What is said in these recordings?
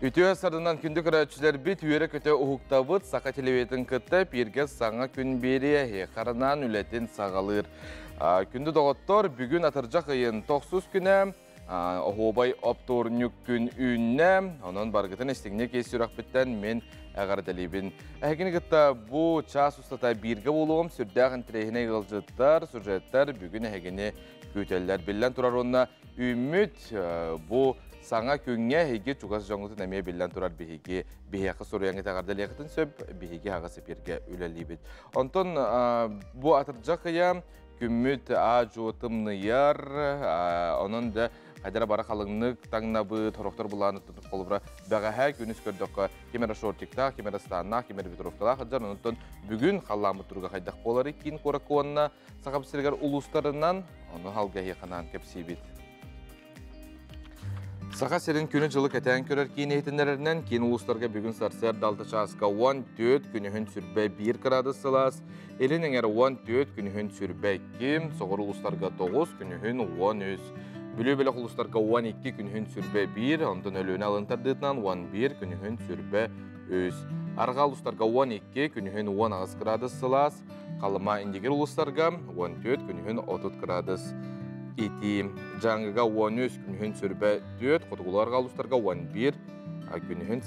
Үтүө сарынан күндү көрөөччүлэрбит үөрэ-көтө уһуктабыт Саха телевизиятын кытта пииргэ саҥа күн биэриэ харанан үлэтин саҕалыыр. Күндү доҕоттор, бүгүн атырдьах ыйын тохсус күнэ оһуобай оптуорунньук күн үүннэ. Онон баргытын истиҥник ис сүрэхпиттэн мин эҕэрдэлиибин. Эһигини кытта бу чаас устата бииргэ буолуом сүрдээх интэриэһинэй ыалдьыттар, сюжеттар бүгүн эһигини күүтэллэр. Биллэн турар уонна үүммүт бу саҥа күҥҥэ эһиги чугас дьоҥҥутун эмиэ биллэн турар биһиги биһиэхэ суруйаҥҥыт эҕэрдэлиэххитин сөп, биһиги аҕыс эпииргэ үлэлиибит. Онтон бу атырдьах ыйа күммүт аа-дьуо тымныйар, онон да хайдара бара халыҥнык таҥнабыт, сорохтор былааны холобура бэҕэһээ күнүс көрдөххө ким эрэ шортиктаах, ким эрэ станнаах, ким эрэ ветровкалаах сылдьар, онтон бүгүн халлааммыт туруга хайдах буоларый киин куоракка уонна Сахам сиригэр улуустарынан ону халгаһыаханаан кэпсиибит. Саха сирин күнү-дьылы кэтээн көрөр киин иһитиннэрэринэн киин улуустарга бүгүн сарсыарда 6 чааска 14, күнүһүн сүрбэ 1 кыраадыс сылаас, илин эҥэр 14, күнүһүн сүрбэ 2, соҕуруу улуустарга 9, күнүһүн 13, Бүлүү бөлөх улуустарга 12, күнүһүн сүрбэ 1, онтон Өлүөнэ алын тардыытынан 11, күнүһүн сүрбэ 3. Арҕаа улуустарга 12, күнүһүн 18 кыраадыс сылаас, Халыма Индигир улуустарга 14, күнүһүн 30 кыраадыс итии. Дьааҥыга 13, күнүһүн сүрбэ 4, хотугулуу улуустарга 11, күнүһүн,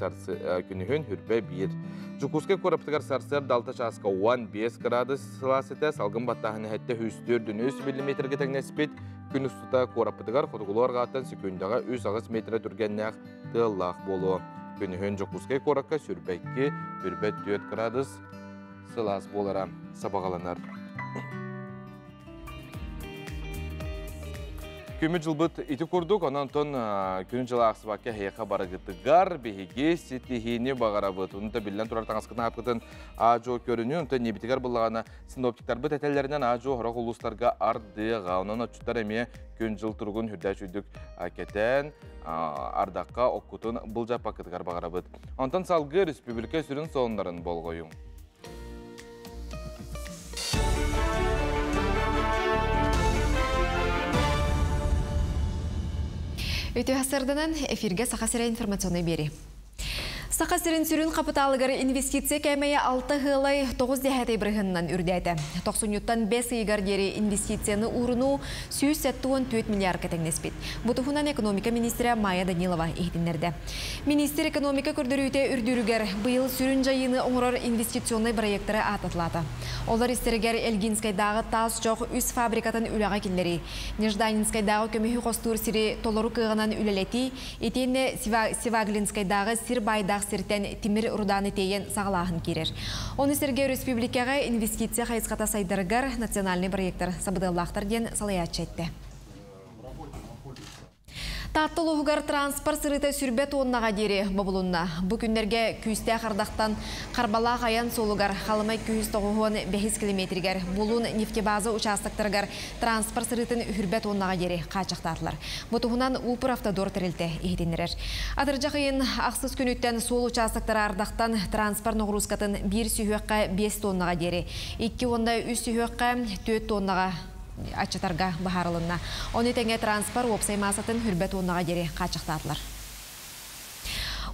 күнүһүн хүрбэ 1. Дьокуускай куораппытыгар сарсыарда 6 чааска 15 кыраадыс сылаас этэ, салгын баттааһын эһэттэ 104 миллиметргэ тэҥнэспит. Күн устата куораппытыгар хотугулуу арҕааттан секундаҕа 3-8 метрэ түргэннээх тыаллаах буолуо. Күнүһүн Дьокуускай куоракка сүрбэ 2, хүрбэ 4 кыраадыс сылаас буолара сабаҕаланар. Күммүт дьылбыт ити курдук, онон күн дьыла аахсыбакка эһиэхэ барыгытыгар биһиги ситиһиини баҕарабыт. Онто биллэн турар таҥаскытын аапкытын аа-дьуо көрүнүү, онтон ньиэбитигэр буллаҕына синоптиктарбыт этэллэринэн аа-дьуо сорох улуустарга ардыаҕа. Онон отчуттар эмиэ күн-дьыл туругун үрдээч үрдүк кэтээн, ардахха оккутун былдьаппаккытыгар баҕарабыт. Онтон салгыы республика сүрүн сонуннарын болҕойуҥ. Үтүө сарданан эфиргэ Саха сирэ информационный биэри. Саха сирин сүрүн хапытаалыгар инвестиция кээмэйэ 6 ыалай 9 дьэһээтэй бырыһынынан үрдээтэ. Тохсунньуттан 5 ыйыгар диэри инвестицияны уурунуу 174 миллиардка тэҥнэспит. Бу туһунан экономика министрэ Майя Данилова иһитиннэрдэ. Министр экономика көрдөрүүтэ үрдүүрүгэр быйыл сүрүн дьайыыны оҥорор инвестиционнай бырайыактары аататылаата. Олор истэригэр Элгинскайдааҕы таас чох үс фабрикатын үлэҕэ киллэрии, Нежданинскайдааҕы көмүһү хостуур сири толору кыаҕынан үлэлэтии, итиэннэ Севаглинскайдааҕы сир баайдаах сиртэн тимир руданы тиэйэн саҕалааһын киирэр. Ону сэргэ өрөспүүбүлүкэҕэ инвестиция хайысхата сайдарыгар национальнай бырайыактар сабыдыаллаахтар диэн салайааччы эттэ. Таатта улууһугар транспорт сырыыта сүрбэ туоннаҕа диэри бобулунна. Бу күннэргэ күүстээх ардахтан Харбалаах айан суолугар Халымай күүс тоҕуһуон бэһис километригэр Булун нефтебаза участоктарыгар транспорт сырыытын үһүрбэ туоннаҕа диэри хааччахтаатылар. Бу туһунан Упр-Автодор тэрилтэ иһитиннэрэр. Атырдьах ыйын ахсыс күнүттэн суол участоктара ардахтан транспорт ноҕуруускатын биир сүһүөххэ 5 тоннаҕа диэри, икки уонна үс сүһүөххэ 4 тоннаҕа аччатарга быһаарылынна. Ону тэҥэ транспорт уопсай маасатын хүрбэ туоннаҕа диэри хааччахтаатылар.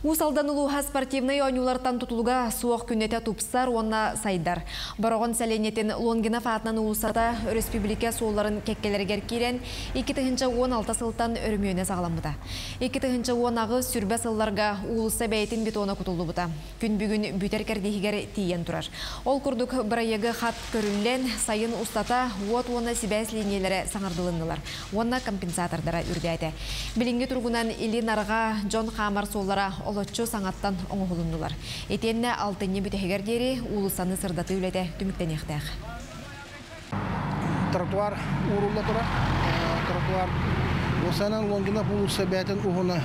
Уус Алдан улууһа спортивнай оонньуулартан тутулуга суох күннэтэ тупсар уонна сайдар. Бороҕон сэлиэнньэтин Лонгинов аатынан уулуссата өрөспүүбүлүкэ суолларын кэккэлэригэр киирэн 2016 сылтан өрөмүөнэ саҕаламмыта. 2018 сүрбэ сылларга уулусса бэйэтин бетона кутуллубута. Күн бүгүн бүтэр кэрдииһигэр тиийэн турар. Ол курдук бырайыагы хат көрүллэн, сайын устата уот уонна сибээс линиялэрэ саҥардылыннылар уонна компенсатордара үрдээтэ. Билиҥҥи туругунан илин-арҕаа дьон хаамар суоллара олоччу саҥаттан оҥоһулуннулар. Итиэннэ алтынньы бүтэһигэр диэри уулуссаны сырдатыы үлэтэ түмүктэниэхтээх. Тротуар уурулла турар. Тротуар Уосанан Лонгинов уулусса бээтин уһуна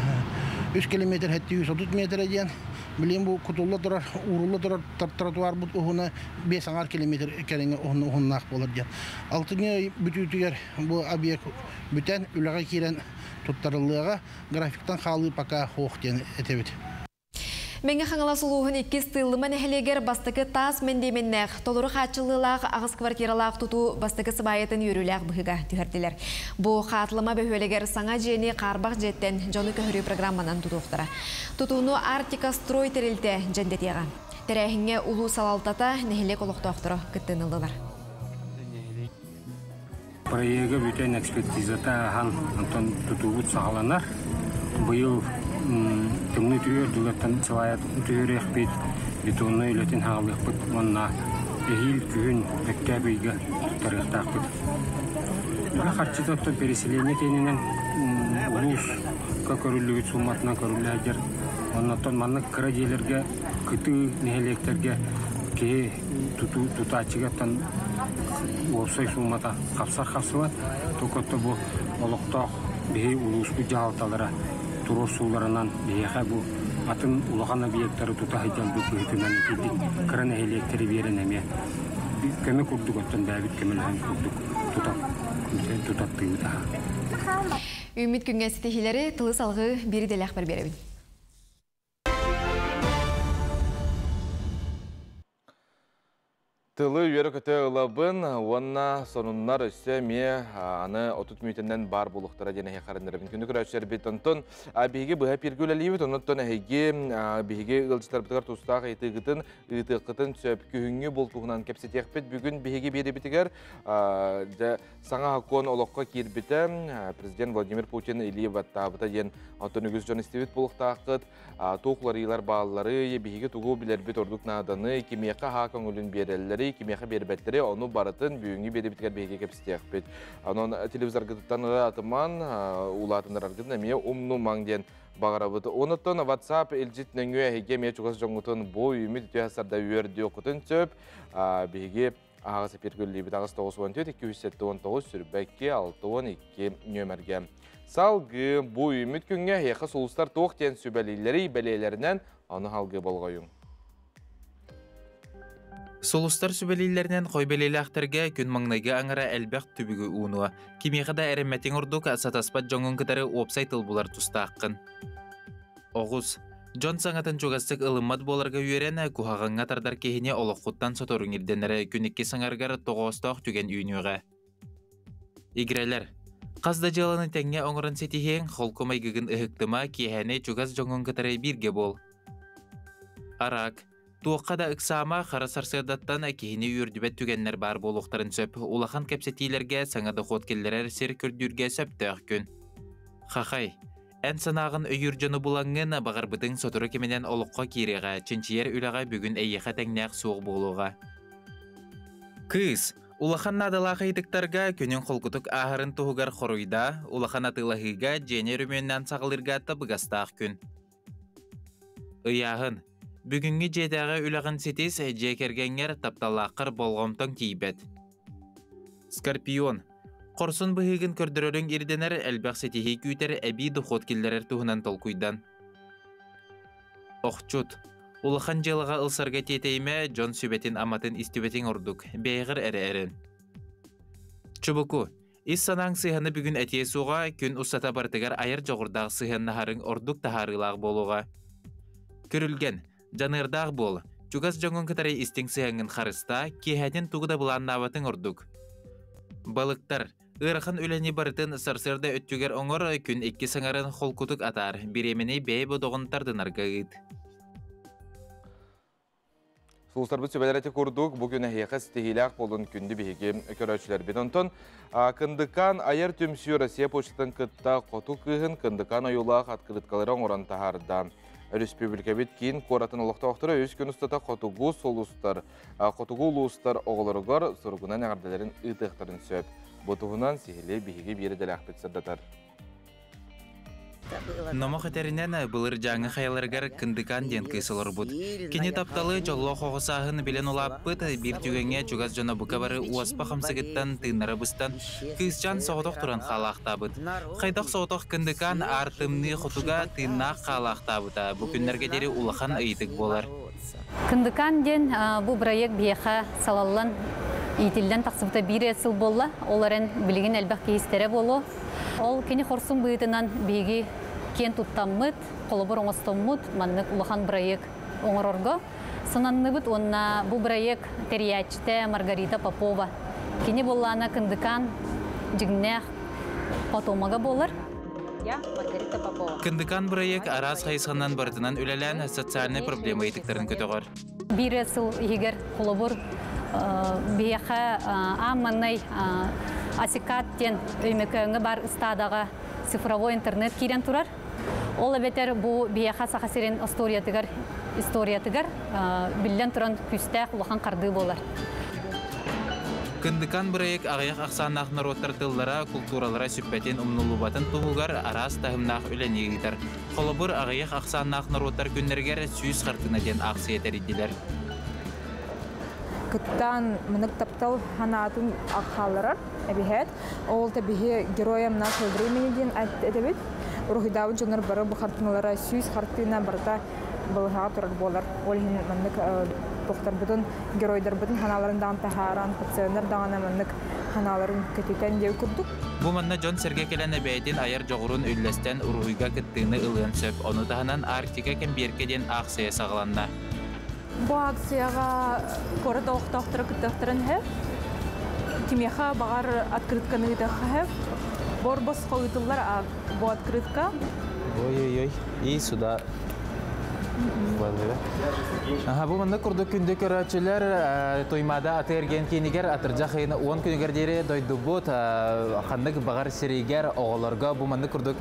3 километр 730 метр диэн. Билигин бу кутулла турар, уурулла турар тротуарбыт уһуна 5 аҥар километр кэриҥэ уһуннаах буолар диэн. Алтынньы бүтүүтүгэр бу объект бүтэн үлэҕэ киирэн туттарыллыаҕа. Графиктан хаалыы пока суох диэн этэбит. Мэҥэ Хаҥалас улууһун иккис Тыыллыма нэһилиэгэр бастакы таас мэндиэмэннээх, толору хааччыллыылаах аҕыс квартиралаах тутуу бастакы сыбаайатын үөрүүлээх быһыыга түһэрдилэр. Бу Хаатылыма бөһүөлэгэр саҥа дьиэни хаарбах дьиэттэн дьону көһөрүү программанан тутуохтара. Тутууну Арктика строй тэрилтэ дьэндэтиэҕэ. Тэрээһиҥҥэ улуус салалтата, нэһилиэк олохтоохторо кыттыыны ыллылар. Проега бүтэн экспертизата ааһан, онтон тутуубут саҕаланар. Быйыл тымныы түһүөр дылыттан сылайа түһүрүөхпүт, бетоннай үлэтин хаалыахпыт уонна эһиил күһүн өктөөп ыйга туттарыахтаахпыт. Үлэ харчыта оттон переселение киининэн улууска көрүллүбүт сууматынан көрүллэ сылдьар. Оннуттан маннык кыра дьиэлэргэ, кытыы нэһилиэктэргэ киһи тутуу тутааччыгаттан уопсай суумата хапсар хапсыбат. Токотто бу олохтоох биһи улууспут дьаһалталара туруорсууларынан биһиэхэ бу атын улахан объектары тута сылдьан бу быһыытынан итирдик кыра нэһилиэктэри биэрэн эмиэ көмө курдук оттон бэйэбит көмөлөһөн курдук тута тутаттыыбыт аха. Үүммүт күҥҥэ ситиһиилэри тылы салгыы биир идэлээхпэр биэрэбин. Тылы үөрэ-көтө ылабын уонна сонуннар өссө эмиэ аны 30 мүнүүтэнэн баар буолуохтара диэн эһиэхэ эрэннэрэбин. Күнү көрөөччүлэрбит онтон биһиги быһа эпииргэ үлэлиибит, оннуттан эһиги биһиги ыалдьыттарбытыгар тустаах ыйытыыгытын ыытыаххытын сөп. Күһүҥҥү булт туһунан кэпсэтиэхпит. Бүгүн биһиги биэрибитигэр дьэ саҥа сокуон олоххо киирбитэ, президент Владимир Путин илии баттаабыта диэн оттон үгүс дьон истибит буолуохтааххыт. Туох уларыйыылар баалларый, биһиги тугу билэрбит ордук нааданы, кимиэхэ аһаа көҥүлүн биэрэллэрий, кимиэхэ биэрбэттэри, ону барытын бүгүҥҥү биэриибитигэр биһиги кэпсэтиэхпит. Онон телевизоргытыттан ыраатыман, улаатыннараргытын эмиэ умнумаҥ диэн баҕарабыт. Онуттан WhatsApp илдьит нөҥүө эһиги эмиэ чугас дьоҥҥутун бу үүммүт үтүө сарда үөрдүөххүтүн сөп. Биһиги аһаҕас эпир күллүүбүт 894 279 22 62 нүөмэргэ. Салгыы бу үүммүт күҥҥэ эһиэхэ сулустар туох диэн сүбэлииллэрий бэлиэлэринэн ону салгыы болҕойуҥ. Сулустар сүбэлииллэринэн хой бэлиэлээхтэргэ күн маҥнайгы аҥара элбэх түбүгү уунуо. Кимиэхэ да эрэммэтиҥ ордук сатаспат дьоҥҥун кытары уопсай тыл булар тустааххын. Оҕус. Дьон саҥатын чугастык ылыммат буоларга үөрэн, куһаҕаҥҥа тардар киһини олоххуттан соторуҥ ирдэнэрэ күн икки саҥарыгар тоҕоостоох түгэн үүнүөҕэ. Игирэлэр. Хас да дьыаланы тэҥҥэ оҥорон ситиһиэҥ, холку майгыгын ыһыктыма, киэһэни чугас дьоҥҥун кытары бииргэ буол. Араак. Туохха да ыксаама, хара сарсыардаттан киһини үөрдүбэт түгэннэр баар буолуохтарын сөп. Улахан кэпсэтиилэргэ саҥа дохуот киллэрэр сир көрдүүргэ сөптөөх күн. Хахай. Эн санааҕын өйүүр дьону булаҥҥын, баҕарбытыҥ сотору кэминэн олоххо киириэҕэ, чинчийэр үлэҕэ бүгүн эйиэхэ тэҥнээх суох буолуоҕа. Кыыс. Улахан наадалаах ыйытыктарга күнүн холкутук ааһарын туһугар хоруйдаа, улахан атыылаһыыга дьиэни өрөмүөннээн саҕалыырга табыгастаах күн. Ыйааһын. Бүгүҥҥү дьиэтээҕи үлэҕин ситис, дьиэ кэргэҥҥэр, тапталлааххар болҕомтоҥ тиийбэт. Скорпион. Хорсун быһыыгын көрдөрөрүҥ ирдэнэр, элбэх ситиһии күүтэр, эбии дохуот киллэрэр туһунан толкуйдан. Охчут. Улахан дьыалаҕа ылсарга тиэтэйимэ, дьон сүбэтин-аматын истибэтиҥ ордук, бэйэҕэр эрэ эрэн. Чубуку. Ис санааҥ сыһыаны бүгүн этиэ суоҕа, күн устата барытыгар айар дьоҕурдаах сыһыаннаһарыҥ ордук таһаарыылаах буолуоҕа. Күрүлгэн, дьаныардаах буол, чугас дьоҥҥун кытары истиҥ сыһыаҥҥын харыстаа, киэһэтин тугу да былааннаабатыҥ ордук. Балыктар, ыарахан үлэни барытын сарсыарда өттүгэр оҥор, күн икки саҥарын холкутук атаар, бириэмэни бэйэ бодоҕун тардынарга ыыт. Сулустарбыт сүбэлэр эти курдук бу күн эһиэхэ ситиһиилээх буолун күндү биһиги көрөөччүлэрбит. Онтон Кындыкаан айар түмсүү Россия почтатын кытта хоту кыыһын Кындыкаан ойуулаах открыткалары оҥорон таһаарда. Өрөспүүбүлүкэбит киин куоратын олохтоохторо үс күн устата хотугу сулустар, хотугу улуустар оҕолоругар суругунан эҕэрдэлэрин ыытыахтарын сөп. Бу туһунан сиһилии биһиги биир идэлээхпит сырдатар. Номох этэринэн, былыр Дьааҥы хайаларыгар Кындыкаан диэн кыыс олорбут. Кини тапталы дьоллоох оҕо сааһын билэн улааппыт, биир түгэҥҥэ чугас дьоно бука бары уоспа хамсыгыттан тыыннара быстан, кыысчаан соҕотох туран хаалаахтаабыт. Хайдах соҕотох Кындыкаан аар тымныы хотуга тыыннаах хаалаахтаабыта бу күннэргэ диэри улахан ыйытык буолар. Кындыкаан диэн бу бырайыак биһиэхэ салаллан иитиллэн тахсыбыта биир сыл буолла. Ол эрэн билигин элбэх киһи истэрэ буолуо. Ол кини хорсун быһыытынан биһиги Кен туттаммыт, холобур оҥостоммут, маннык улахан проект оҥорорго сананныбыт уонна бу проект тэрийээччитэ Маргарита Попова. Кини буоллаана Кындыкан дьиҥнээх потомога буолар. Я Маргарита Попова. Кындыкан бырайыак араас хайысханан барытынан үлэлээн социальнай проблема ыйытыктарын көтөҕөр. Биир сыл иһигэр холобур биһиэхэ аан маҥнай Асикат диэн Өймөкөөҥҥө баар ыстаадаҕа цифровой интернет киирэн турар. Ол эбэтэр бу биһиэхэ Саха сирин историятыгар историятыгар биллэн туран күүстээх улахан хардыы буолар. Кындыкан бырайыак аҕыйах ахсааннаах норуоттар тыллара, култууралара сүппэтин, умнуллубатын туһугар араас таһымнаах үлэни ыытар. Холобур, аҕыйах ахсааннаах норуоттар күннэригэр 100 хартыына диэн аахсыйа тэрийдилэр. Кыттаан мынык таптал ханаатын хаалларар эбиһээт. Ол табиһи героям нашего времени диэн этэбит. Уруһуйдаабыт дьоннор бары бу хартыыналара 100 хартыына барыта балыһаҕа турар буолар. Ол иһин маннык тохторбутун, геройдарбытын ханааларын даҕан таһааран, пациеннар даҕаны маннык ханааларын көтүтэн диэн курдук. Бу манна дьон-сэргэ кэлэн бэйэтин айар дьоҕурун үллэстэн уруһуйга кыттыыны ылыан сөп. Ону таһынан Арктика кэмбиэркэ диэн аахсыйа саҕаланна. Бу акцияҕа куорат олохтоохторо кыттыахтарын сөп. Кимиэхэ баҕар открытканы ыытыахха сөп. Бор босхо ыытыллар бу открытка. Ой-ой-ой, и сюда. Аха, бу манна курдук күндү көрөөччүлэр Туймаада аты-эргиэн киинигэр атырдьах ыйын 10 күнүгэр диэри дойдубут ханнык баҕар сиригэр оҕолорго бу маннык курдук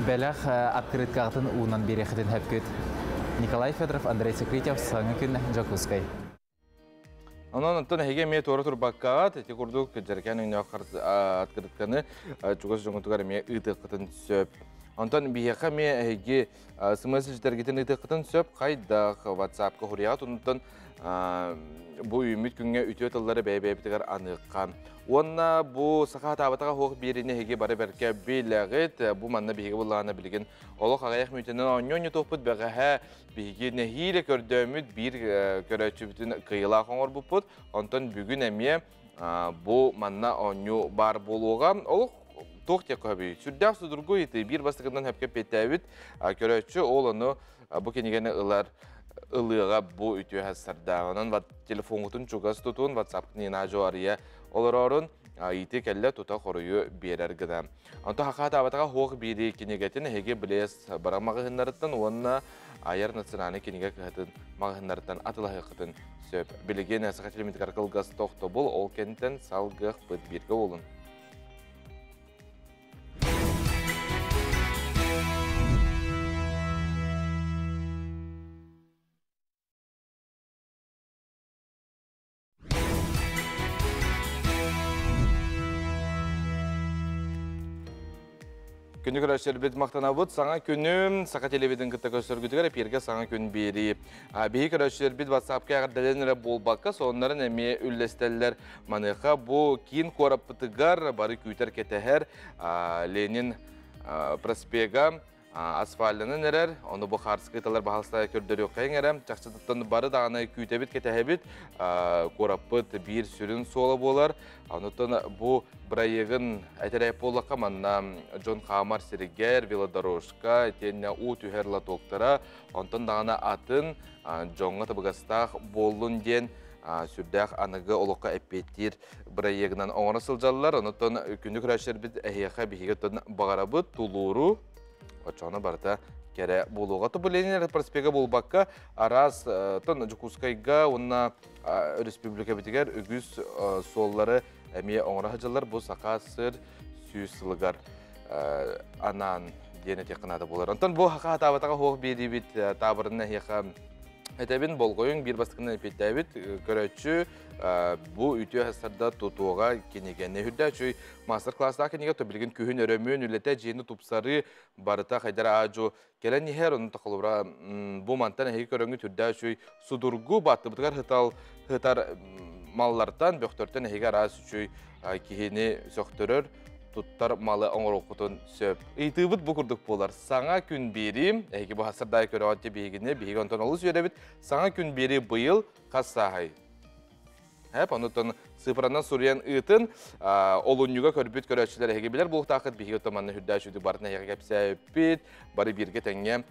бэлэх открыткаҕытын уунан биэриэххитин сөпкүт. Николай Федоров, Андрей Секритев, Саҥа күн, Дьокуускай. Онон онтон эһиги эмиэ туора турбаккаҕыт, ити курдук дьэркээн өҥнөөх открытканы чугас дьоҥҥутугар эмиэ ыытыаххытын сөп. Онтон биһиэхэ эмиэ эһиги смс илдьитэргитин ыытыаххытын сөп. Хайдах WhatsApp-ка хуруйаҕыт, онтон бу үүммүт күҥҥэ үтүө тыллары бэйэ-бэйэбитигэр аныахха. Уонна бу саха хатаабатаҕа суох биэриини эһиги бары бэркэ билэҕит. Бу манна биһиги буллаҕына билигин олох аҕыйах мүнүүтэнэн оонньуу оонньотуохпут бэҕэһээ биһиги нэһиилэ көрдөөммүт биир көрөөччүбүтүн кыайыылаах оҥорбуппут. Онтон бүгүн эмиэ бу манна оонньуу баар буолуоҕа. Олох туох диэххэ сөбүй? Сүрдээх судургу ыйытыы. Биир бастакынан сөпкө эппиэттээбит көрөөччү ол ону бу кинигэни ылар ылыаҕа бу үтүө сардаах. Онон телефоҥҥутун чугас тутун, WhatsApp-кын Инаажо арыйа олороорун ыйытыы кэллэ тута хоруйу биэрэр гына. Онто хахаатаабатаҕа хуох биири кинигэтин эһиги Блес бара маҕаһыыннарыттан уонна Айар национальнай кинигэ кыһатын маҕаһыыннарыттан атылаһыаххытын сөп. Билигин Саха телевизорыгар кылгас тохтобул, ол кэнниттэн салгыахпыт бииргэ буолун. Күнү көрөччүлэрбит махтанабыт. Саҥа күнүм Саха телевиден кытта көрсөргүтүгэр эпиэргэ саҥа күн биэрии. Биһи көрөөччүлэрбит WhatsApp-ка эҕэрдэлэн эрэ буолбакка, соннарын эмиэ үллэстэллэр. Маныаха бу киин куораппытыгар бары күүтэр кэтэһэр Ленин проспега асфальтанан эрэр, ону бу хаарскы ыталар баһалста көрдөрүөххэйиҥ эрэ. Чахчытыттан бары даҕаны күүтэбит, кэтэһэбит. Куораппыт биир сүрүн суола буолар. Онуттан бу бырайыагын этэрээп буоллахха, манна дьон хаамар сиригэр, велодорожка, итиэннэ уу түһэр лотоктара, онтон даҕаны атын дьоҥҥо табыгастаах буоллун диэн сүрдээх аныгы олоххо эппиэттиир бырайыагынан оҥоро сылдьаллар. Онуттан күндү көрөөччүлэрбит эһиэхэ биһиги оттон баҕарабыт тулууру, оччоҕуна барыта кэрэ буолуоҕа. Бу Ленин проспега буолбакка, араас тон Дьокуускайга уонна республикабытыгар үгүс суоллары эмиэ оҥоро сылдьаллар. Бу Саха сыр 100 сылыгар анаан диэн этиэххэ наада буолар. Онтон бу хаха хатаабатаҕа суох биэриибит таабырын эһиэхэ этэбин болҕойуҥ биир бастакынан эпиэттээбит көрөөччү бу үтүө сарда тутууга кинигэни үрдэ үчүй мастер-класстаах кинигэ то билигин күһүн өрөмүөн үлэтэ дьиэни тупсарыы барыта хайдар аажу кэлэн иһэр онун тохолубра бу мантан эһиги көрөҥҥүт үрдэ үчүй судургу баттыбытыгар хытал хытар маллартан бөхтөртөн эһиги араас үчүй киһини сөхтөрөр туттар малы оҥоруоххутун сөп. Ыйытыыбыт бу курдук буолар. Саҥа күн биэрии, эһиги бу хасырдаай көрөҕүт биһигини, биһиги онтон олус үөрэбит. Саҥа күн биэрии быйыл хас сааһай? Хэп, онутан цифранан суруйан ыытын, олунньуга көрбүт көрөөччүлэр эһиги билэр буолуохтааххыт, биһиги оттон үрдээ сүдү барытын эһиги кэпсээппит, бары бииргэ тэҥҥэ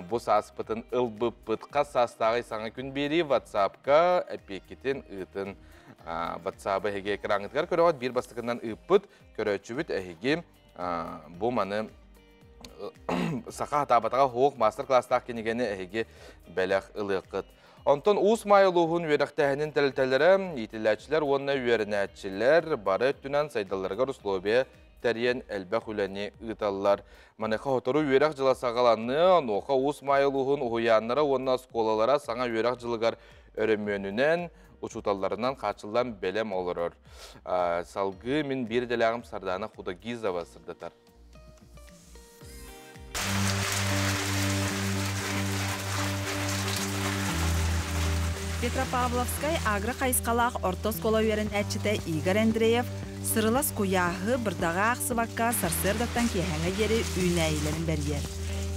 бу сааспытын ылбыппыт. Хас саастааҕый саҥа күн биэрии WhatsApp-ка эппиэккитин ыытын. WhatsApp эһиги экраҥҥытыгар көрөҕүт, биир бастакынан ыыппыт көрөөччүбүт эһиги бу маны саха хатаабатаҕа хуох мастер-класстаах кинигэни эһиги бэлэх ылыаххыт. Онтон Уус Маайа улууһун үөрэхтээһинин тэрилтэлэрэ, иитиллээччилэр уонна үөрэнээччилэр бары өттүнэн сайдалларыгар условия тэрийэн элбэх үлэни ыыталлар. Маныаха сотору үөрэх дьыла саҕаланыа, онуоха Уус Маайа улууһун уһуйааннара уонна оскуолалара саҥа үөрэх дьылыгар өрөмүөнүнэн, учууталларынан хааччыллан бэлэм олорор. Салгыы мин биир идэлээҕим Сардаана Худогизова сырдатар. Петропавловскай агро-хайысхалаах орто оскуола үөрэнээччитэ Игорь Андреев сырылас куйааһы бырдаҕа аахсыбакка сарсыардаттан киэһээҥҥэ диэри үүнээйилэрин бэрийэр.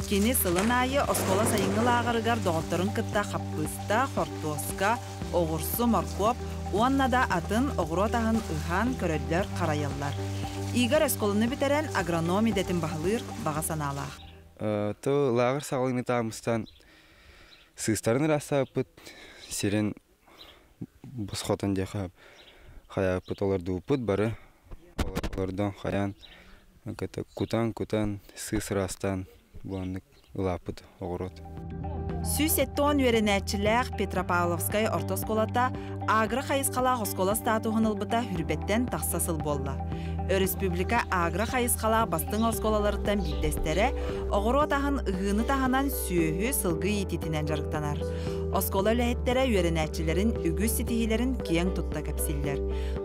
Кини сылын аайы оскуола сайыҥҥы лааҕырыгар доҕотторун кытта хаппыыста, хортуоска, оҕурсу, моркуоп уонна да атын оҕуруот аһын ыһан, көрөллөр-харайаллар. Игорь оскуоланы бүтэрэн агроном идэтин баһылыыр баҕа санаалаах. То лааҕыр саҕалыҥнытаамыстан сыыстарын ыраастаабыппыт, сирин босхотун диэхэ хайааппыт олордубуппут бары олордон хайаан кутан-кутан сыыс ыраастаан буоннук улааппыт оҕуруот. 170 үөрэнээччилээх Петропавловскай орто оскуолата агро хайысхалаах оскуола статуһун ылбыта хүрбэттэн тахса сыл буолла. Өрөспүүбүлүкэ агро хайысхалаах бастыҥ оскуолаларыттан биирдэстэрэ оҕуруот аһын ыһыыны таһынан сүөһү, сылгы иитиитинэн дьарыктанар. Оскуола үлэһиттэрэ үөрэнээччилэрин үгүс ситиһиилэрин киэҥ тутта кэпсииллэр.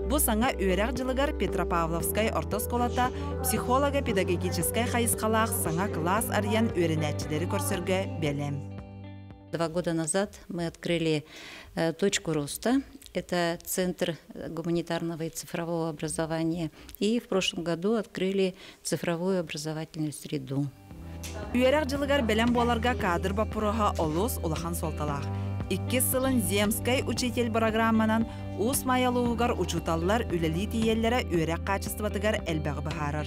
Бу саҥа үөрэх дьылыгар Петропавловскай орто оскуолата психолого-педагогическай хайысхалаах саҥа кылаас арыйан үөрэнээччилэри көрсөргө бэлэм. 2 года назад мы открыли точку роста. Это Центр гуманитарного и цифрового образования. И в прошлом году открыли цифровую образовательную среду. Үөрэх дьылыгар бэлэм буоларга кадр боппуруоһа олус улахан суолталаах. Иккис сылын «Земскай учитель» программанан Уус Маайа улууһугар учууталлар үлэлии тиийэллэрэ үөрэх хаачыстыбатыгар элбэҕи быһаарар.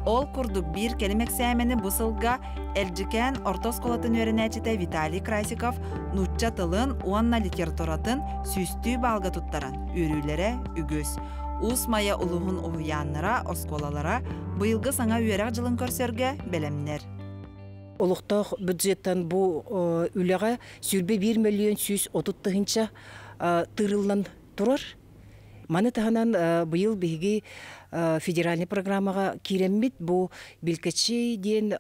Ол курдук биир кэлим эксээмэни бу сылга Элдьикээн орто оскуолатын үөрэнээччитэ Виталий Красиков нуучча тылын уонна литературатын сүүстүү баалга туттаран үөрүүлэрэ үгүс. Уус Майа улууһун уһуйааннара, оскуолалара быйылгы саҥа үөрэх дьылын көрсөргө бэлэмнэр. Олохтоох бюджеттан бу үлэҕэ 21 мөлүйүөн 130 тыһыынча тыырыллан турар. Маны таһынан быйыл биһиги федеральный программаҕа киирэммит бу Билкэчи диэн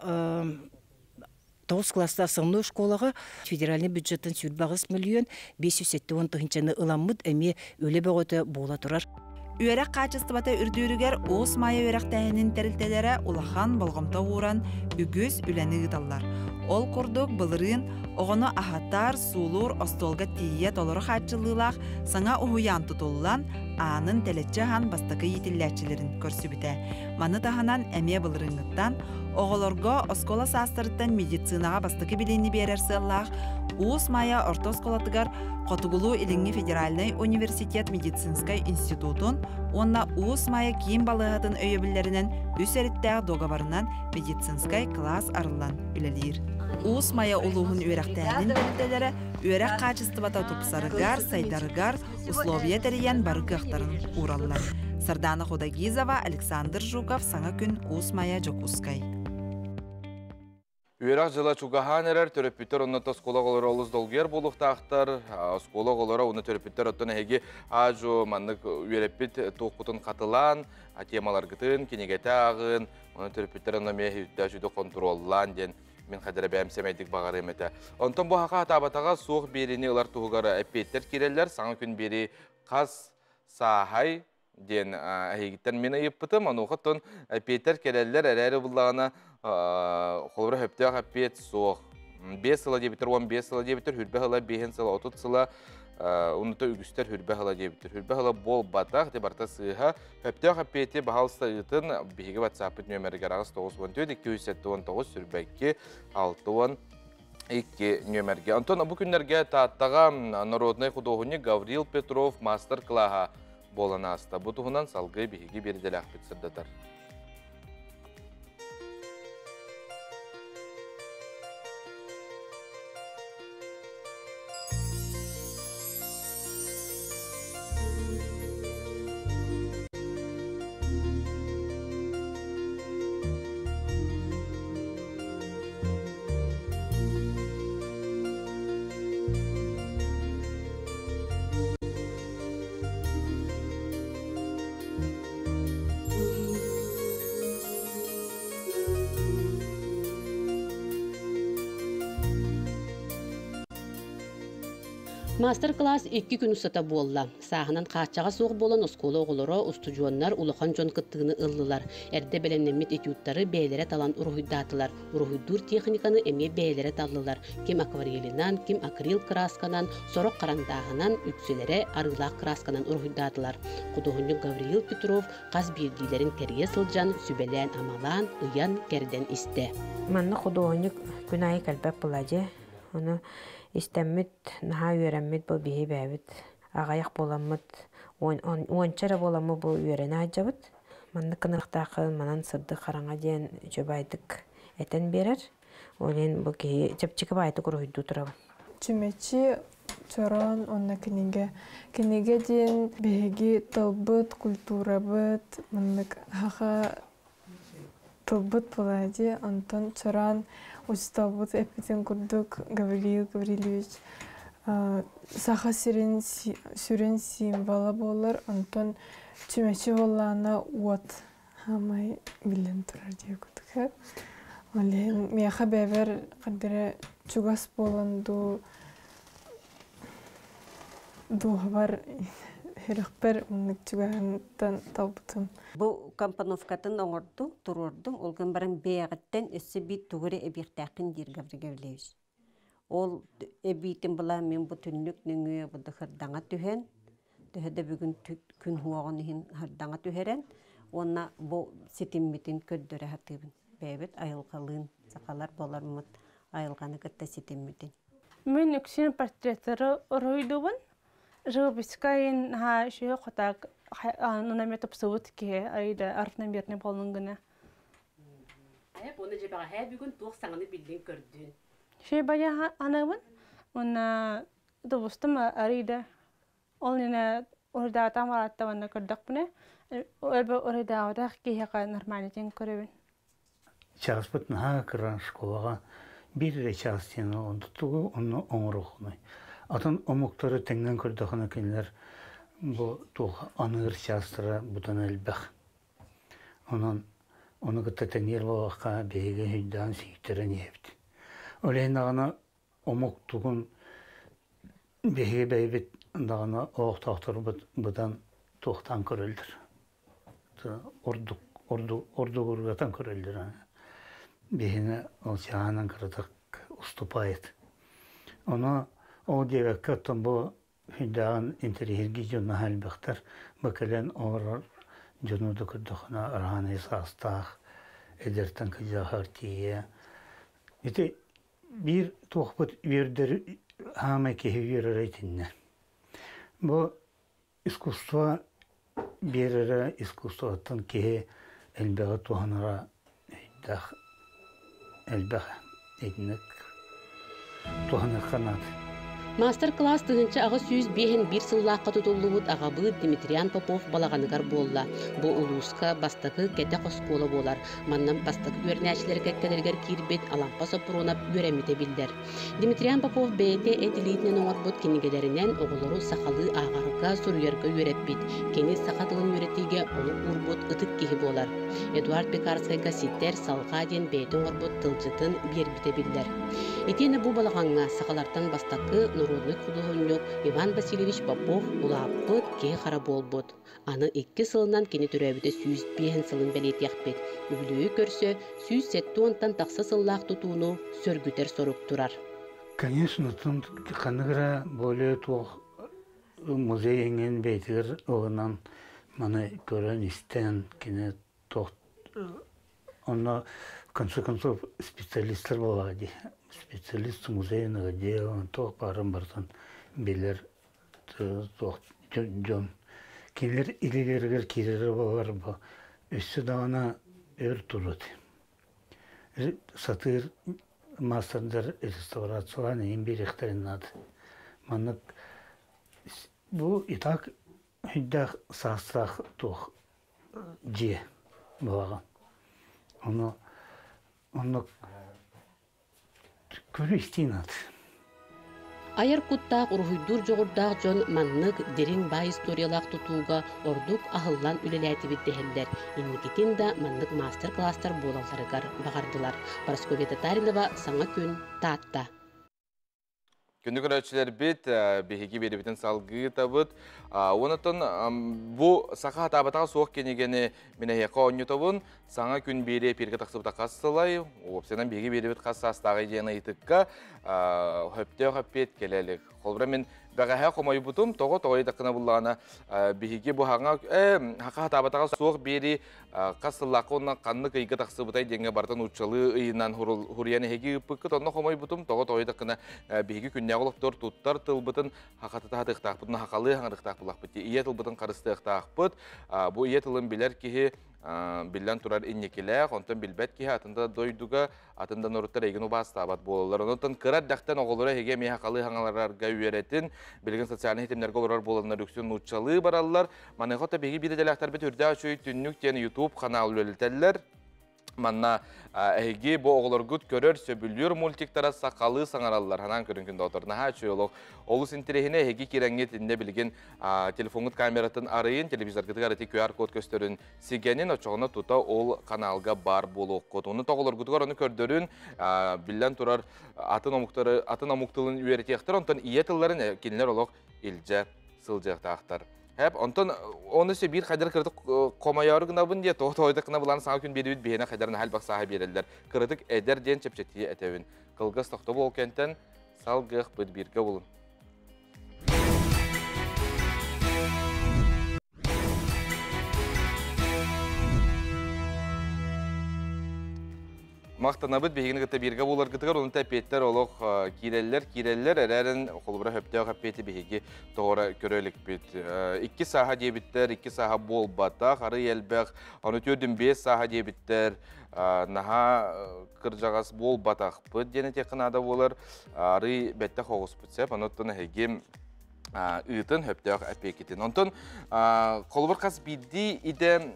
тоҕус класстаах основной школаҕа федеральный бюджеттан 28 мөлүйүөн 570 тыһыынчаны ыламмыт эмиэ үлэ бөҕөтө буола турар. Үөрэх хаачыстыбата үрдүүрүгэр Уус Маайа үөрэхтээһинин тэрилтэлэрэ улахан болҕомто ууран үгүс үлэни ыыталлар. Ол курдук былырыын оҕону аһатар, суулуур остуолга тиийэ толору хааччыллыылаах саҥа уһуйаан тутуллан, аанын тэлэччи аһан бастакы иитиллээччилэрин көрсүбүтэ. Маны таһынан эмиэ былырыыҥҥыттан оҕолорго оскуола саастарыттан медицинаҕа бастакы билиини биэрэр сыаллаах Уус Маайа орто оскуолатыгар Хотугулуу-Илиҥҥи федеральнай университет медицинскэй институтун уонна Уус Маайа киин балыыһатын өйөбүллэринэн үс өрүттээх дуогабарынан медицинскэй кылаас арыллан үлэлиир. Уус Майа улууһун үөрэхтээһинин тэрилтэлэрэ үөрэх хаачыстыбата тупсарыгар, сайдарыгар условия тэрийэн бары кыахтарын уураллар. Сардана Худогизова, Александр Жуков, Саҥа күн, Уус Майа, Дьокуускай. Үөрэх дьыла чугаһаан эрэр, төрөппүттэр онно оскуола оҕолоро олус долгуйар буолуохтаахтар. Оскуола оҕолоро уонна төрөппүттэр оттон эһиги аажу маннык үөрэппит туохпутун хатылаан, темаларгытын, кинигэтэ ааҕын, онон төрөппүттэр онно эмиэ үтэ хонтуруоллаан диэн мин хадара бэйэм сэмэйдик баҕарыам этэ. Онтон бу хаха хатаабатаҕа суох биэриини ылар туһугар эппиэттэр киирэллэр. Саҥа күн биэри хас сааһай диэн эһигиттэн мин ыйыппытым. Онуоха оттон эппиэттэр кэлэллэр, эрээри буллаҕына холобура сөптөөх эппиэт суох. 5 сыла диэбиттэр, 15 сыла диэбиттэр, хүрбэ сыла, 5 сыла, 30 сыла, унута үгүстэр хүрбэ сыла диэбиттэр. Хүрбэ сыла буолбатах, де барта сыыһа. Сөптөөх эппиэти баһалыста ыытын биһиги WhatsApp нөмеригэр 8 94 279 сүрбэкки 60. 2 нүөмэргэ. Онтон бу күннэргэ Тааттаҕа народнай худуоһунньук Гаврил Петров мастер-класса буолан ааста. Бу туһунан салгыы биһиги биирдэлээхпит сырдатар. Мастер-класс 2 күн устата буолла. Сааһынан хааччаҕа суох буолан оскуола оҕолоро, устудьуоннар, улахан дьон кыттыыны ыллылар. Эрдэ бэлэмнэммит этюдтары бэйэлэрэ талан уруһуйдаатылар. Уруһуйдуур техниканы эмиэ бэйэлэрэ таллылар. Ким акварелинан, ким акрил кыраасканан, сорох харандааһынан, үксүлэрэ арыылаах кыраасканан уруһуйдаатылар. Худуоһунньук Гавриил Петров хас биирдиилэрин кэрийэ сылдьан, сүбэлээн-амалаан, ыйан-кэрдэн истэ. Манна худуоһунньук күн аайы кэлбэт буолла дьэ. Ону истэммит, наһаа үөрэммит бу биһи бэйэбит аҕыйах буоламмыт, уонча эрэ буоламмыт бу үөрэнэ сылдьабыт. Маннык гыныахтааххын, манан сырдык хараҥа диэн үчүгэйдик этэн биэрэр. Ол иһин бу киһи чэпчэки баайдык уруһуйдуу турабын. Чүмэчи, чороон уонна кинигэ. Кинигэ диэн биһиги тылбыт, культурабыт, маннык саха тылбыт буолаа дии. Онтон чороон учууталбыт эппитин курдук Гавриил Гаврильевич саха сирин сүрүн символа буолар. Онтон чүмэчи буоллаҕына уот хаамай биллэн турар диye курдук. Ол иһин миэхэ бэйэбэр хардары чугас буолан дуу дууһабар сүрэхпэр маннык чугаһыттан талбытым. Бу компоновкатын оҥордум, туруордум. Ол гынан баран бэйэҕиттэн өссө биир тугу эрэ эбиэхтээххин диир Гаврил Гаврильевич. Ол эбиитин былаан мин бу түннүк нөҥүө бу хырдаҥа түһэн, төһө да бүгүн күн уоҕун иһин хардаҥа түһэрэн уонна бу ситиммитин көрдөрө сатыыбын. Бэйэбит айылҕалыын, сахалар буолармыт айылҕаны кытта ситиммитин. Мин үксүн портреттеры уруһуйдуубун. Живописька иин наһаа үчүгэй хотаак нунаме тупсубут киһи айда равномерный буоллун гына. Уонна дьэбэҕэһээ бүгүн туох саҥаны биллин көрдүн? Шей бая анабын. Уонна тубустум арыйда. Ол нene уруйдаатам аратта уонна көрдөхпүнэ өрбө уруйдаабатах киһиэхэ нормально диэн көрөбүн. Чааспыт наһаа кыра школаҕа биир эрэ чаас диэн онтугу онно оҥоруоххунуй. Атын омуктары тэҥнэн көрдөххүнэ кинилэр бу туох аныыр чаастара быдан элбэх. Онон ону кытта тэҥниир буоллахха биһиги өйдөөн сийтэрэн иһэбит. Ол иһин даҕаны омук тугун биһиги бэйэбит даҕаны олохтоохторбут быдан туохтаан көрөллөр. Ордук ордугургатан көрөллөр. Биһини ол чааһынан кыратык уступает. Ону ол диэбэккэ оттон бу сүрдээҕин интэриэһиргии дьон наһаа элбэхтэр. Бу кэлэн олорор дьону да көрдөххүнэ араанай саастаах эдэртэн кырдьаҕаһыгар тиийэ. Ити биир туохпут үөрдэр хаамай киһи үөрэрэ итиннэ. Бу искусство биэрэрэ искусствоттан киһи элбэҕи туһанара өйдөөх элбэх итинник туһаныахха наада. Мастер-класс 1851 сыллаахха тутуллубут аҕабыыт Дмитриан Попов балаҕаныгар буолла. Бу улууска бастакы кэтэх оскуола буолар. Манна бастакы үөрэнээччилэр кэккэлэригэр киирбит Алампа Соппуруонап үөрэммитэ биллэр. Дмитриан Попов бэйэтэ эт илиитинэн оҥорбут кинигэлэринэн оҕолору сахалыы ааҕарга, суруйарга үөрэппит. Кини саха тылын үөрэтиигэ олук уурбут ытык киһи буолар. Эдуард Пекарскайга Ситэр, Салҕаа диэн бэйэтэ оҥорбут тылдьытын биэрбитэ биллэр. Итиэннэ бу балаҕаҥҥа сахалартан бастакы норуодунай худуоһунньук Иван Васильевич Попов улааппыт, киһи-хара буолбут. Аны 2 сылынан кини төрөөбүтэ 105 сылын бэлиэтиэхпит. Үбүлүөйү көрсө 170-тан тахса сыллаах тутууну сөргүтэр сорук турар. Конечно, ханнык эрэ более туох музей эҥин бэйэтигэр ылынан маны көрөн-истэн кини туох онно Конце концов, специалисттар буолаҕа дии. Специалист музейного дела, туох баарын барытын билэр туох дьон. Кинилэр илиилэригэр киирэрэ буолар бу өссө даҕаны өр турут. Сатыыр маастардар реставрациялаан иһин биэриэхтэрин наада. Маннык бу и так сүрдээх саастаах туох дьиэ балаҕан. Ону оннук көрүү-истии наада. Айар куттаах, уруһуйдуур дьоҕурдаах дьон маннык дириҥ баай историялаах тутууга ордук аһыллан үлэлээтибит дэһэллэр. Инникитин да маннык маастар-кылаастар буолалларыгар баҕардылар. Парасковья Татаринова, Саҥа күн, Таатта. Күндү көрөөччүлэрбит, биһиги биэрибитин салгыы табыт. Онотон бу саха хатаабатаҕа суох кинигэни мин эһиэхэ оонньотобун. Саҥа күн биэри эпиргэ тахсыбыта хас сылай, уопсайынан биһиги биэрибит хас саастааҕый диэн ыйытыкка хөптөөх эппиэт кэлэ илик. Холобура мин бэҕэһээ хомойбутум, тоҕо тоҕо ыйдаххына буллаҕына биһиги бу хаҥа хаха хатаабатаҕа суох биэри хас сыллаахха уонна ханнык ыйга тахсыбытай диэҥҥэ барытын нууччалыы ыйынан хуруйан эһиги ыыппыккыт, онно хомойбутум, тоҕо тоҕо ыйдаххына биһиги күннээҕи олохтор туттар тылбытын хахатыта хатыахтаахпытын, хахалыы хаҥырыахтаах буллахпыт, ийэ тылбытын харыстыахтаахпыт. Бу ийэ тылын билэр киһи биллэн турар инникилээх, онтон билбэт киһи атын да дойдуга, атын да норуттар эйигин убаастаабат буолаллар. Онтон кыра эрдэхтэн оҕолоро эһиги эмиэ хахалыы хаҥаларарга үөрэтин, билигин социальнай ситимнэргэ олорор буоланнар үксүн нууччалыы бараллар. Маныаха то биһиги биир идэлээхтэрбит үрдээх үчүгэй түннүк диэн YouTube канал үлэлэтэллэр. Манна эһиги бу оҕолоргут көрөр, сөбүлүүр мультиктара сахалыы саҥараллар. Ханаан көрүн күн доҕоттор. Наһаа үчүгэй олох. Олус интэриэһинэй эһиги кирэҥҥит иннэ билигин телефоҥҥут камератын арыйын, телевизоргытыгар ити QR-код көстөрүн сигэнин, оччоҕуна тута ол каналга баар буолуоххут. Ону тоҕолоргутугар ону көрдөрүн, биллэн турар, атын омуктары, атын омук тылын үөрэтиэхтэр, онтон ийэ тылларын кинилэр олох илдьэ сылдьыахтаахтар. Хэп, онтон оны се биир хайдар кырытык хомойоору гынабын диye тоҕо тоойда гына булан саҥа күн биэрибит биһиэнэ хайдар наһаа элбэх сааһы биэрэллэр. Кырытык эдэр диэн чэпчэтии этэбин. Кылгас тохтобул ол кэнтэн салгыахпыт бииргэ булун. Махтанабыт биһигини кытта бииргэ буоларгытыгар, онон эппиэттэр олох киирэллэр, киирэллэр, эрээрин холобура сөптөөх эппиэти биһиги тоҕо көрө иликпит. Икки сааһа диэбиттэр, икки сааһа буолбатах, арый элбэх, ону түөрдүн биэс сааһа диэбиттэр, наһаа кырдьаҕас буолбатахпыт диэн этиэххэ наада буолар, арый бэттэх оҕуспут сөп, онуттан эһиги ыытын сөптөөх эппиэккитин. Онтон холобур хас биирдии идэ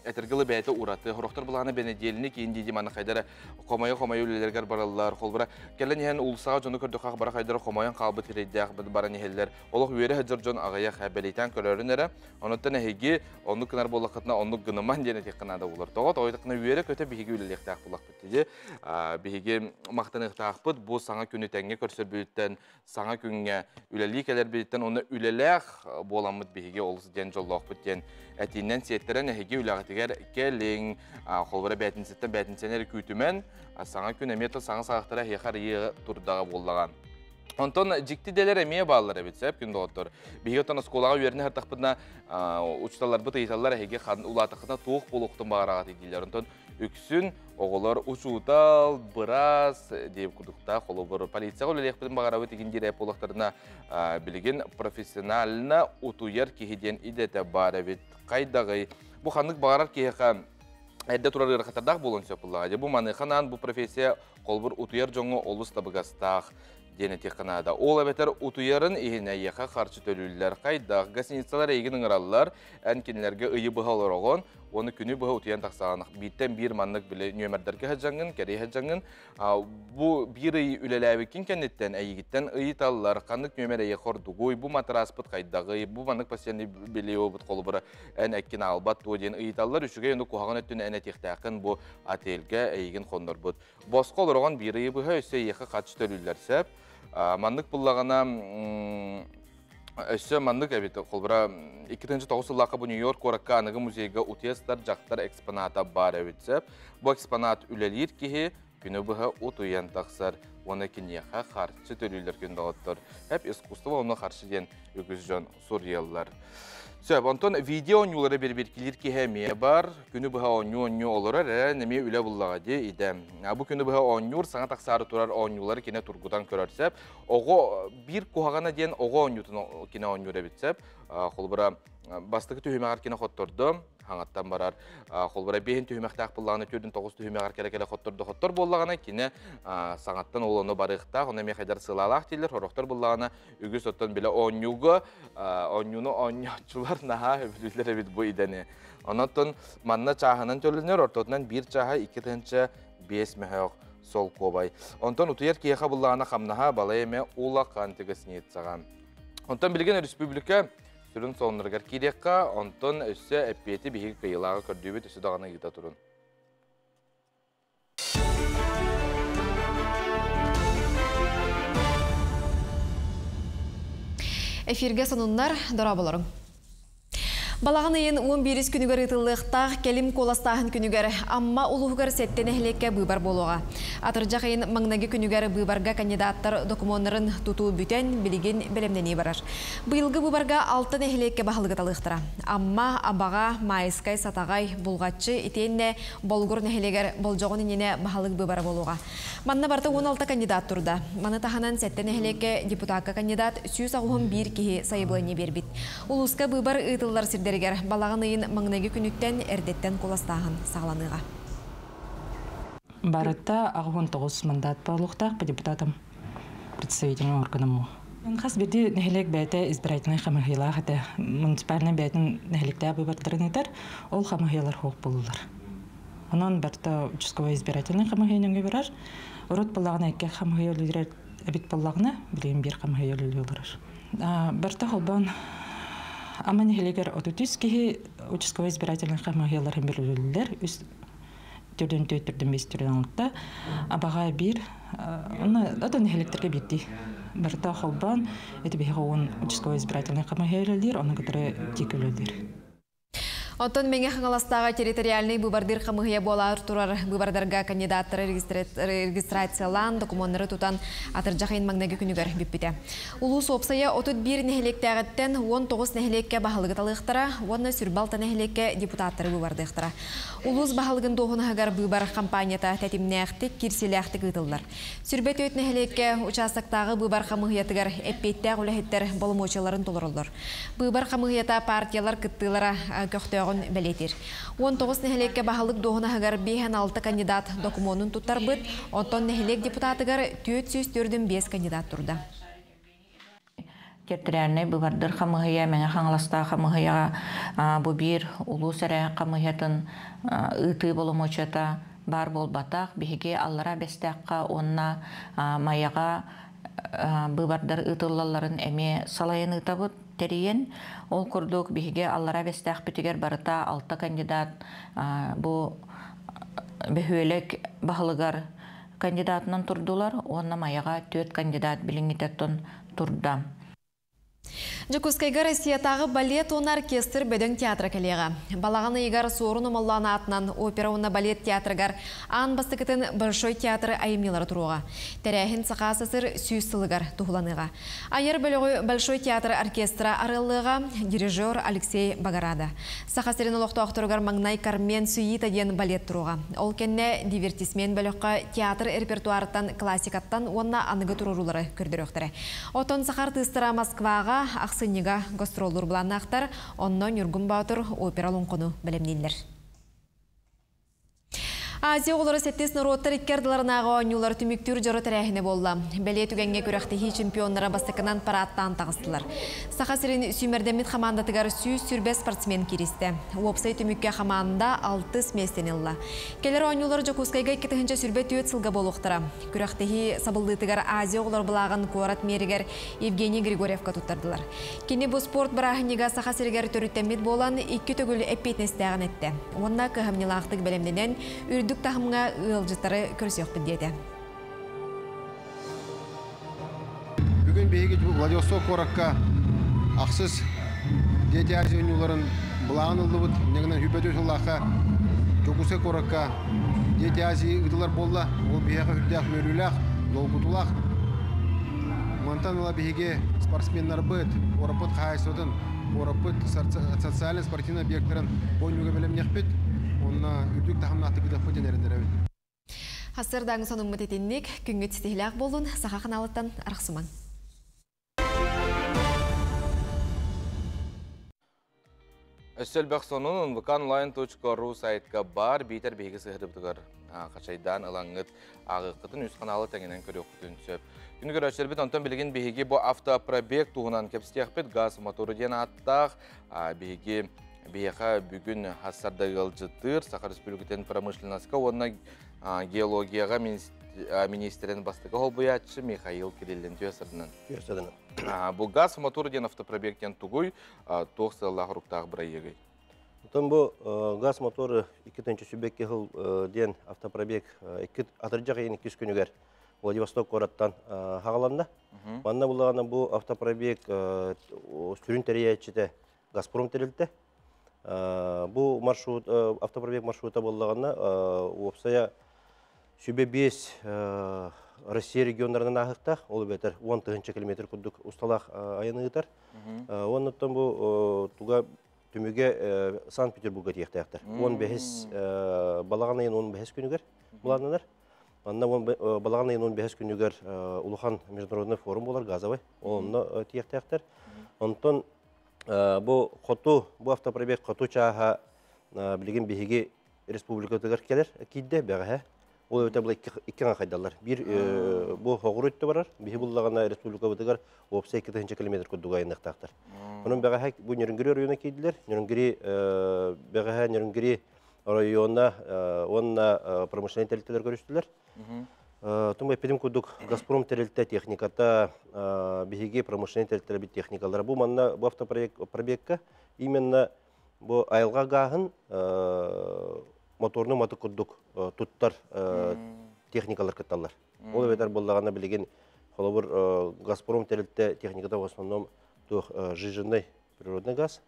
этэргылы бэйэтэ ураты. Хорохтор былаана бэнэдиэлини киин дии маны хайдара хомойо-хомойо үлэлэргэр бараллар. Холбура кэлэн иһэн уулуссаҕа дьону көрдөхөх бара хайдара хомойон хаалбыт сирэйдээх баран иһэллэр. Олох үөрэ сылдьар дьон аҕыйах бэлиэтээн көрөрүн эрэ. Онуттан эһиги оннук гынар буоллаххытына оннук гыныман диэн этиэххэ наада буолар. Тоҕо тоҕо үөрэ көтө биһиги үлэлиэхтээх буоллахпыт дии. Биһиги махтаныахтаахпыт бу саҥа күнү тэҥҥэ көрсөрбүтүттэн саҥа күҥҥэ үлэлии кэлэрбититтэн уонна үлэлээх буоламмыт биһиги олус диэн дьоллоохпут диэн этиинэн сиэттэрэн эһиги үлэҕитигэр кэлиҥ. Холобура бээтинсэттэн бээтинсэни эрэ күүтүмэн, саҥа күн эмиэ саҥа саҕахтара эһиэхэ арыйыы турдаҕа буоллаҕа. Онтон дьикти идэлэр эмиэ бааллар эбит, сөп күн доҕоттор. Биһиги оттон оскуолаҕа үөрэнэ сыртахпытына учууталларбыт ыйыталлар эһиги улаатаххытына туох буолуохтун баҕараҕытый дииллэр. Онтон үксүн оҕолор учуутал, быраас диэбит курдуктаах, холобур, полицияҕа үлэлиэхпитин баҕарабыт игин диир буоллахтарына, билигин профессионально утуйар киһи диэн идэтэ баар эбит. Хайдаҕый? Бу ханнык баҕарар киһиэхэ эрдэ турар ыарахаттардаах буолуон сөп буоллаҕа. Бу маныаха анаан бу профессия холобур утуйар дьоҥҥо олус табыгастаах диэн этиэххэ наада. Ол эбэтэр утуйарын иһин эйиэхэ харчы төлүүллэр. Хайдах? Гостиницалар эйигин ыҥыраллар, эн кинилэргэ ыйы быһа олороҕун, уонна күнү быһа утуйан тахсаҕын. Бииртэн биир маннык били нүөмэрдэргэ сылдьаҥҥын, кэрийэ сылдьаҥҥын, бу биир ый үлэлээбиккин кэнниттэн эйигиттэн ыйыталлар, ханнык нүөмэр эйиэхэ ордугуй, бу матраспыт хайдаҕый, бу маннык постоянный бельебут холобура эн эккин аалбат дуо диэн ыйыталлар. Үчүгэй ону куһаҕан өттүн эн этиэхтээххин бу отельгэ эйигин хоннорбут. Босхо олороҕун биир ыйы быһа өссө эйиэхэ харчы төлүүллэр сөп. Маннык буллаҕына өссө маннык эбит, холбура 2009 сыллаахха бу Нью-Йорк куоракка аныгы музейга утуйа сытар дьахтар экспоната баар эбит сөп. Бу экспонат үлэлиир киһи Күнү быһа утуйан тахсар уонна киниэхэ харчы төлүүллэр күн доҕоттор. Эп искусство онно харчы диэн үгүс дьон суруйаллар. Сөп, онтон видео оонньуулары бирбиркилир киһи эмиэ бар. Күнү быһа оонньуу-оонньуу олорор эрэ эмиэ үлэ буллаҕа дии идэ. Бу күнү быһа оонньуур, саҥа тахсаары турар оонньуулары кинэ тургутан көрөр сөп. Оҕо биир куһаҕана диэн оҕо оонньуутун кинэ оонньуур эбит сөп. Холобура, бастакы түһүмэҕэр кинэ хоттордо, хаҥаттан барар. Холобура, биэһин түһүмэхтээх буоллаҕына, төрдүн тоҕус түһүмэҕэр кэлэ-кэлэ хоттордо хоттор буоллаҕына, кинэ саҥаттан ол ону барыахтаах, ону эмиэ хайдар сылаалаах дииллэр, сорохтор буллаҕына үгүс оттон билэ оонньууга оонньууну оонньооччулар наһаа сөбүлүүллэр эбит бу идэни. Онон манна чааһынан төлөнөр, ортотунан биир чааһа 2005 мөһөөх солкуобай. Онтон утуйар киһиэхэ буллаҕына хамнаһа балай эмэ улахан гостиницаҕа. Онтон билигин республика сүрүн сонуннарыгар киириэххэ, онтон өссө эппиэти биһиги кыайыылааҕы көрдүүбүт, өссө даҕаны ыыта турун. Эфиргэ сонуннар, дорооболоруҥ. Балаҕан ыйын 11 күнүгэр ыытыллыахтаах кэлим куоластааһын күнүгэр Амма улууһугар сэттэ нэһилиэккэ быыбар буолуоҕа. Атырдьах ыйын маҥнайгы күнүгэр быыбарга кандидаттар докумуоннарын тутуу бүтэн, билигин бэлэмнэнии барар. Быйылгы быыбарга алта нэһилиэккэ баһылыгы талыахтара. Амма, Абаҕа, Майскай, Сатаҕай, Булҕаччы итиэннэ Болугур нэһилиэгэр болдьоҕун иннинэ баһылык быыбара буолуоҕа. Манна барыта 16 кандидат турда. Маны таһынан сэттэ нэһилиэккэ депутакка кандидат 181 киһи сайабылыанньа биэрбит. Улууска быыбар ыытыллар сирдэригэр балаҕан ыйын маҥнайгы күнүттэн эрдэттэн куоластааһын саҕаланыаҕа. Барыта 89 мандат буолуохтаах по депутатам представительным органам. Хас биирдии нэһилиэк бэйэтэ избирательнай хамыыһыйалаах этэ. Муниципальнай бэйэтин нэһилиэктээх быыбардарын ыытар, ол хамыыһыйалар суох буоллулар. Онон барыта участковай избирательнай хамыыһыйа нөҥүө барар. Урут буоллаҕына икки хамыыһыйа үлэлиир эбит буоллаҕына, билигин биир хамыыһыйа үлэлии олорор. Барыта холбоон Амма нэһилиэгэр 33 киһи участковай избирательнай хамыыһыйаларын үлэлииллэр. Үс төрдүн төрт төрдүн бес төрдүн алта. Абаҕа биир, онно атын нэһилиэктэргэ биирдии. Барыта холбоон эти биһиги уон участковай избирательнай хамыыһыйа үлэлиир, ону кытары тиик үлэлиир. Оттон Мэҥэ Хаҥаластааҕы территориальнай быыбардыыр хамыыһыйа буолаар турар быыбардарга кандидаттары регистрациялаан, докумуоннары тутан атырдьах ыйын маҥнайгы күнүгэр бүппүтэ. Улуус уопсайа 31 нэһилиэктээҕиттэн 19 нэһилиэккэ баһылыгы талыахтара уонна сүрбэ алта нэһилиэккэ депутаттары быыбардыахтара. Улуус баһылыгын дуоһунаһыгар быыбар хампаанньата тэтимнээхтик, кирсиилээхтик ыытыллар. Сүрбэ түөрт нэһилиэккэ учаастактааҕы быыбар хамыыһыйатыгар эппиэттээх үлэһиттэр боломуочуйаларын толороллор. Быыбар хамыыһыйата партиялар кыттыылара көхтөөҕүн бэлиэтиир. 19 нэһилиэккэ баһылык дуоһунаһыгар 56 кандидат докумуонун туттарбыт, оттон нэһилиэк депутатыгар 445 кандидат турда. Территориальнай быыбардыр хамыыһыйа Мэҥэ Хаҥаластаах хамыыһыйаҕа бу биир улуус эрэ хамыыһыйатын ыытыы боломуочуйата баар буолбатах. Биһиги Аллараа Бэстээххэ уонна Майаҕа быыбардар ыытыллалларын эмиэ салайан ыытабыт, тэрийэн. Ол курдук биһиги Аллараа Бэстээхпитигэр барыта алта кандидат бу бөһүөлэк баһылыгар кандидатынан турдулар уонна Майаҕа түөрт кандидат билиҥҥитэ турда. Дьокуускайга Россиятааҕы балет уонна оркестр бөдөҥ театра кэлиэҕэ. Балаҕан ыйыгар Суорун Омоллоон аатынан опера уонна балет театрыгар аан бастакытын Большой театр айымньылара туруоҕа. Тэрээһин Саха СССР 100 сылыгар туһуланыаҕа. Айар бөлөҕү Большой театр оркестра арыаллыаҕа, дирижер Алексей Багарада. Саха сирин олохтоохторугар маҥнай Кармен Сюита диэн балет туруоҕа. Ол кэннэ дивертисмент бөлөххө театр репертуарыттан классикаттан уонна аныгы туруоруулары көрдөрүөхтэрэ. Оттон саха артыыстара Москваҕа ахсынньыга гастроллуур былааннаахтар, онно Ньургун Боотур опера олоҥхону бэлэмнииллэр. Азия оҕолоро сэттис норуоттар икки ардыларынааҕы оонньуулар түмүктүүр дьоро тэрээһинэ буолла. Бэлиэ түгэҥҥэ күрэхтэһии чемпионнара бастакынан парааттаан таҕыстылар. Саха сирин сүүмэрдэммит хамаандатыгар 120 спортсмен кииристэ. Уопсай түмүккэ хамаанда алтыс миэстэни ылла. Кэлэр оонньуулар Дьокуускайга 2024 сылга буолуохтара. Күрэхтэһии сабыллыытыгар Азия оҕолор былааҕын куорат мэригэр Евгений Григорьевка туттардылар. Кини бу спорт бырааһынньыга Саха сиригэр төрүттэммит буолан, икки төгүл эппиэтинэстээҕин эттэ. Уонна кыһамньылаахтык бэлэмнэнэн, үрдүк таһымҥа ыалдьыттары көрсүөхпүт диэтэ. Бүгүн биһиги Владивосток куоракка ахсыс Дети Азии оонньууларын былаан ыллыбыт. Инньэ гынан сүүрбэ сыллаахха Дьокуускай куоракка Дети Азии ыытылар буолла. Ол биһиэхэ үрдээх үөрүүлээх, долгутуулаах. Мантан ыла биһиги спортсменнарбыт, куораппыт хаһаайыстыбатын, куораппыт социальнай спортивнай объектарын оонньууга бэлэмниэхпит. Онно үрдүк таһымнаахтык ыытыахпыт диэн эрэннэрэбин. Хасырдаҥ сонуммут итинник, күҥҥүт ситиһилээх буолун, Саха ханаалыттан арахсымаҥ. Өссө элбэх сонун nvkonline.ru сайтка бар биитэр биһиги сыһыарыбытыгар хачайдаан ылаҥҥыт ааҕыаххытын үс ханаалы тэҥинэн көрүөххүтүн сөп. Күнү көрөөччүлэрбит онтон билигин биһиги бу автопробег туһунан кэпсиэхпит газ мотору диэн ааттаах биһиги биһиэхэ бүгүн хассарда ыалдьыттыыр Саха Республикатын промышленноска уонна геологияҕа министрин бастакы холбуйааччы Михаил Кириллин түөсадынан. Түөсадынан. Бу газ мотору диэн автопробег диэн тугуй, туох сыаллаах-соруктаах бырайыагый? Оттон бу газ мотору 2022 сыл диэн автопробег атырдьах ыйын иккис күнүгэр Владивосток куораттан хаҕаланна. Манна буллаҕына бу автопробег сүрүн тэрийээччитэ Газпром тэрилтэ. Бу маршрут автопробег маршрута буоллаҕына уопсайа сүбэ биэс Россия регионнарынан ааһыктаах, ол эбэтэр 10 тыһыынча километр курдук усталаах айаны ыытар. Оннуттан бу туга түмүгэ Санкт-Петербурга тиэхтээхтэр. 15 балаҕан ыйын 15 күнүгэр былааннанар. Манна балаҕан ыйын 15 күнүгэр улахан международный форум болар газовый. Онно тиэхтээхтэр. Онтон бу хоту, бу автопробег хоту чааһа билигин биһиги республикатыгар келер киирдэ бэҕэһэ. Ол эбэтэр бұл икки хайдаллар. Биир бу хоҕуру өттө барар, биһи буллаҕына республикабытыгар уопсай 2 километр курдук айанныахтаахтар. Онон бэҕэһэ бу Нерюнгри оройуона киирдилэр. Нерюнгри бэҕэһэ Нерюнгри оройуона уонна промышленный тэрилтэлэр көрүстүлэр. Тум эппитим курдук Газпром тэрилтэ техниката биһиги промышленный тэрилтэлэрбит техникалара. Бу манна бу автопробегка именно бу айылҕа гааһын моторну маты курдук туттар техникалар кытталлар. Ол эбэтэр буоллаҕына билигин холобур Газпром тэрилтэ техниката в основном туох сжиженный природный газ.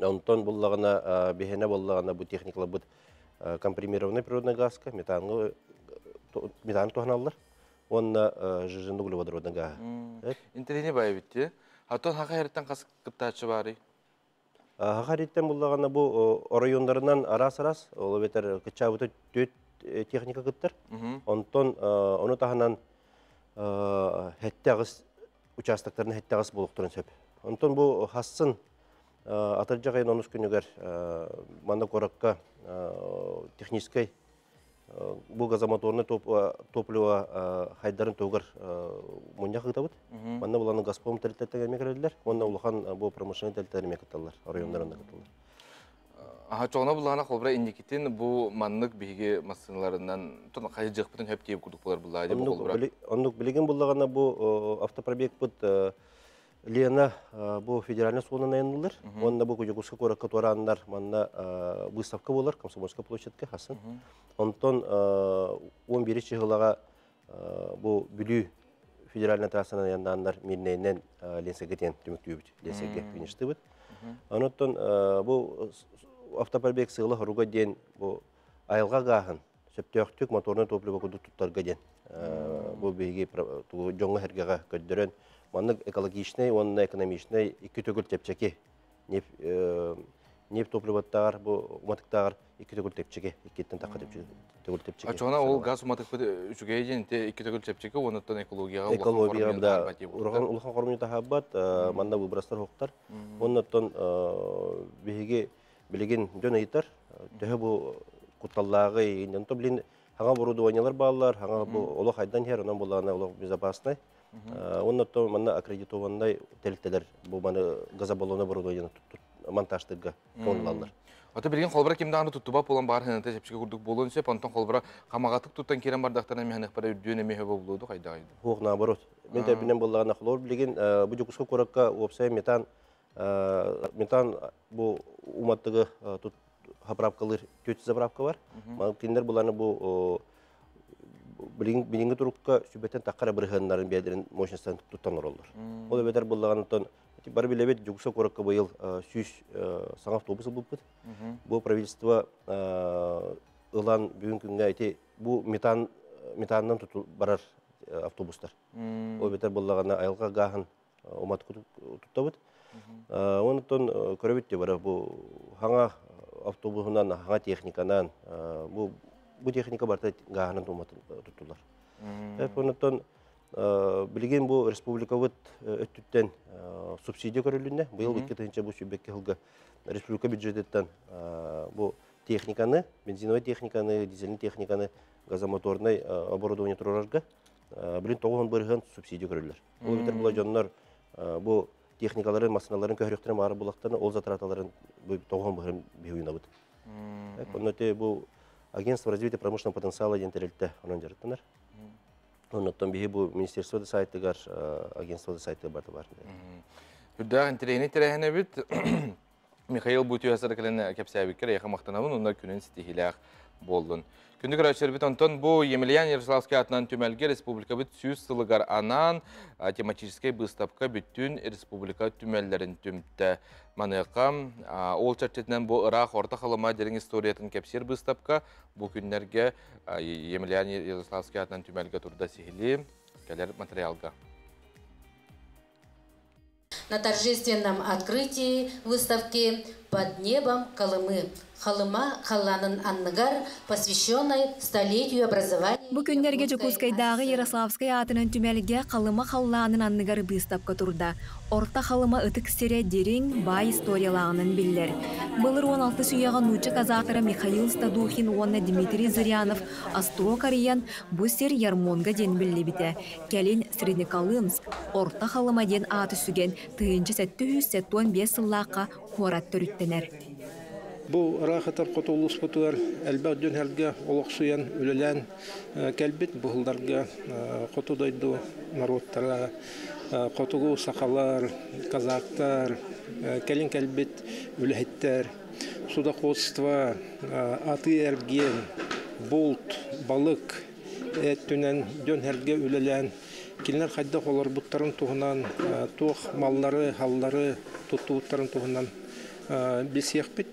Онтон буллаҕына биһиэнэ буоллаҕына бу техникаларбыт компримированный природный газка метанга метан туһаналлар уонна сжиженный углеводородный газ. Интэриэһинэй баҕайы эбит. Оттон хаха эриттен хас кыттааччы баарый? Хаха эриттен буллаҕына бу оройуоннарынан араас-араас, ол эбэтэр кыччаабыта түөрт техника кыттар. Онтон ону таһынан хэттэҕис участоктарын хэттэҕис буолуохтарын сөп. Онтон бу хассын атырдьах ыйын онус күнүгэр манна куоракка техническэй бу газомоторный топливо хайдарын тугар мунньах ыытабыт. Манна буланы Газпром тэрилтэтигэр эмиэ кэлэллэр. Уонна улахан бу промышленный тэрилтэлэр эмиэ кытталлар, оройуоннарында кытталлар. Аха чоҕуна буллаҕына холобура инникитин бу маннык биһиги массыыналарынан хайдьыахпытын хөп тиэбит курдук буолар буллаа дии холобура. Оннук билигин буллаҕына бу автопробегпыт Лена бу федеральный суолунан айаннылар. Уонна бу Дьокуускай куоракка туорааннар манна выставка буолар Комсомольская площадька хасын. Онтон 11 чыһылаҕа бу Бүлүү федеральный трассанан айаннааннар Мирнэйинэн Ленскэйгэ диэн түмүктүүбүт. Ленскэйгэ фиништыыбыт. Онуттан бу автопробег сыала хоруга диэн бу айылҕа гааһын сөптөөхтүк моторный топливо курдук туттарга диэн бу биһиги дьоҥҥо сэргэҕэ көрдөрөн маннык экологичнай уонна экономичнай икки төгүл чэпчэки нефть топливоттааҕар бу уматыктааҕар икки төгүл чэпчэки иккиттэн тахха төгүл чэпчэки. Оччоҕуна ол газ уматыкпыт үчүгэй диэн ити икки төгүл чэпчэки уонуттан экологияҕа экологияҕа да улахан хоромньу таһаабат, манна выбростар хуктар. Оннуттан биһиги билигин дьон ыйытар төһө бу кутталлааҕый, онто билин хаҥа оборудованиелар бааллар, хаҥа бу олох айдан иһэр, онон буллаҕына олох безопасный. Оннуттан манна аккредитованный тэрилтэлэр бу маны газобаллон оборудованиены монтажтыырга көҥүл. Ото билигин холобура ким даҕаны туттубат буолан баар хыныта чэпчэки курдук буолуон сөп, онтон холобура хамаҕатык туттан киирэн бардахтарына эмиэ үрдүөн эмиэ хөбө булуоду хайдаҕай? Хуох наоборот. Мен тәрбинен буллаҕына холобур билигин бу Дьокуускай куоракка уопсай метан метан бу уматтыгы тут заправкалыыр түөрт заправка бар. Кинилэр буланы бу билиҥҥи турукка сүбэтэн таххара бырыһыаннарын биэдэрин мощностан туттан олороллор. Ол эбэтэр буллаҕынтан бары билэбит Дьокуускай куоракка быйыл 100 саҥа автобус ылбыппыт. Бу правительство ылан бүгүн күҥҥэ ити бу метан метанынан туту барар автобустар. Ол бэтэр буллаҕына айылҕа гааһын уматык туттабыт. Онтон көрөбүт де бара бу хаҥа автобуһунан, хаҥа техниканан бу бу техника барыта гааһынан туттулар. Онтон билигин бу республикабыт өттүттэн субсидия көрүлүннэ. Быйыл 2000 бу сүүрбэкки сылга республика бюджетыттан бу техниканы, бензиновый техниканы, дизельный техниканы, газомоторный оборудование турарга билин 90% субсидия көрүллэр. Ол битер була дьоннор бу техникаларын, массыналарын көһөрүөхтэрин баары булактарына ол затраталарын 90% биһуйунабыт. Онно те бу агентство развития промышленного потенциала диэн тэрилтэ онон дьарыктанар. Оннуттан биһи бу министерство да сайтыгар, агентство да сайтыгар барыта бар. Үрдээх интэриэһинэй тэрээһин эбит. Михаил Бутюясара кэлэн кэпсээбиккэр эйиэхэ махтанабын уонна күнүн ситиһиилээх буоллун. Күндү көрөөччүлэрбит, онтон бу Емельян Ярославский атынан түмэлгэ республикабыт 100 сылыгар анаан тематическай быыстапка бүттүүн республика түмэллэрин түмтэ. Маныаха ол чэрчитинэн бу ыраах Орто Халыма дириҥ историятын кэпсиир быыстапка бу күннэргэ Емельян Ярославский атынан түмэлгэ турда сиһилии кэлэр материалга. На торжественном открытии выставки «Под небом Колымы» Халыма халлаанын анныгар, посвященной столетию образования. Бу күннэргэ Дьокуускайдааҕы Ярославскай аатынан түмэлгэ Халыма халлаанын анныгар быыстапка турда. Орто Халыма ытык сирэ дириҥ, баай историялааҕынан биллэр. Былыр 16 үйэҕэ нуучча казактара Михаил Стадухин уонна Дмитрий Зырянов острог арыйан, бу сир Ярмонга диэн биллибитэ. Кэлин Среднеколымск, Орто Халыма диэн ааты сүгэн 1775 сыллаахха куорат төрүттэнэр. Бу ыраахатар хоту улууспутугар элбэх дьон сэргэ олохсуйан үлэлээн кэлбит. Бу сылларга хоту дойду норуоттара, хотугу сахалар, казактар, кэлин кэлбит үлэһиттэр, судоходство, атыы-эргиэн, булт, балык өттүнэн дьон-сэргэ үлэлээн кинилэр хайдах олорбуттарын туһунан, туох маллары, халлары туттубуттарын туһунан билсиэхпит.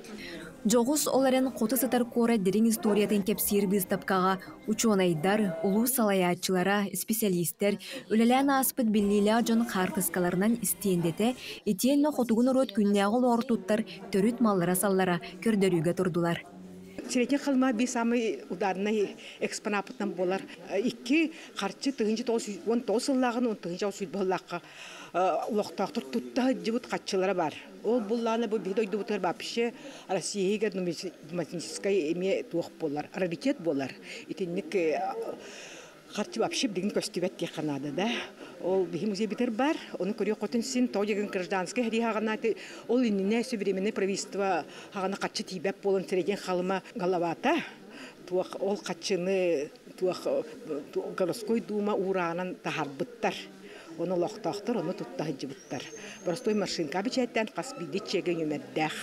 Дьоҕус, ол эрэн хоту сытар куорат дириҥ историятын кэпсиир быыстапкаҕа учуонайдар, улуус салайааччылара, исписэлиистэр, үлэлээн ааспыт биллиилээх дьон хаартыскаларынан истиэндэтэ, итиэннэ хотугу норуот күннээҕи олоҕор туттар төрүт маллара-саллара көрдөрүүгэ турдулар. Средний Халыма биир самый ударный экспонапытынан буолар. Икки харчы 1919 сыллааҕын, 19 сыллаахха олохтоохтор тутта сылдьыбыт хаччылара бар. Ол буллааны бу биһи дойдубутугар вообще Россияга нумизматическай эмиэ туох буолар, раритет буолар. Итинник харчы вообще билигин көстүбэт диэххэ наада да. Ол биһи музей битер бар, ону көрүөх син тоҕо дьэгин гражданскай сэрии хаҕана ол иннинэ временное правительство хаҕана хаччы тиийбэт буолан Средний Халыма головата туох ол хаччыны туох городской дума уураанан таһарбыттар. Оны олохтоохтор, ону тутта сылдьыбыттар. Простой машинка бичээттэн хас биирдии чиэгэ нүмэрдээх.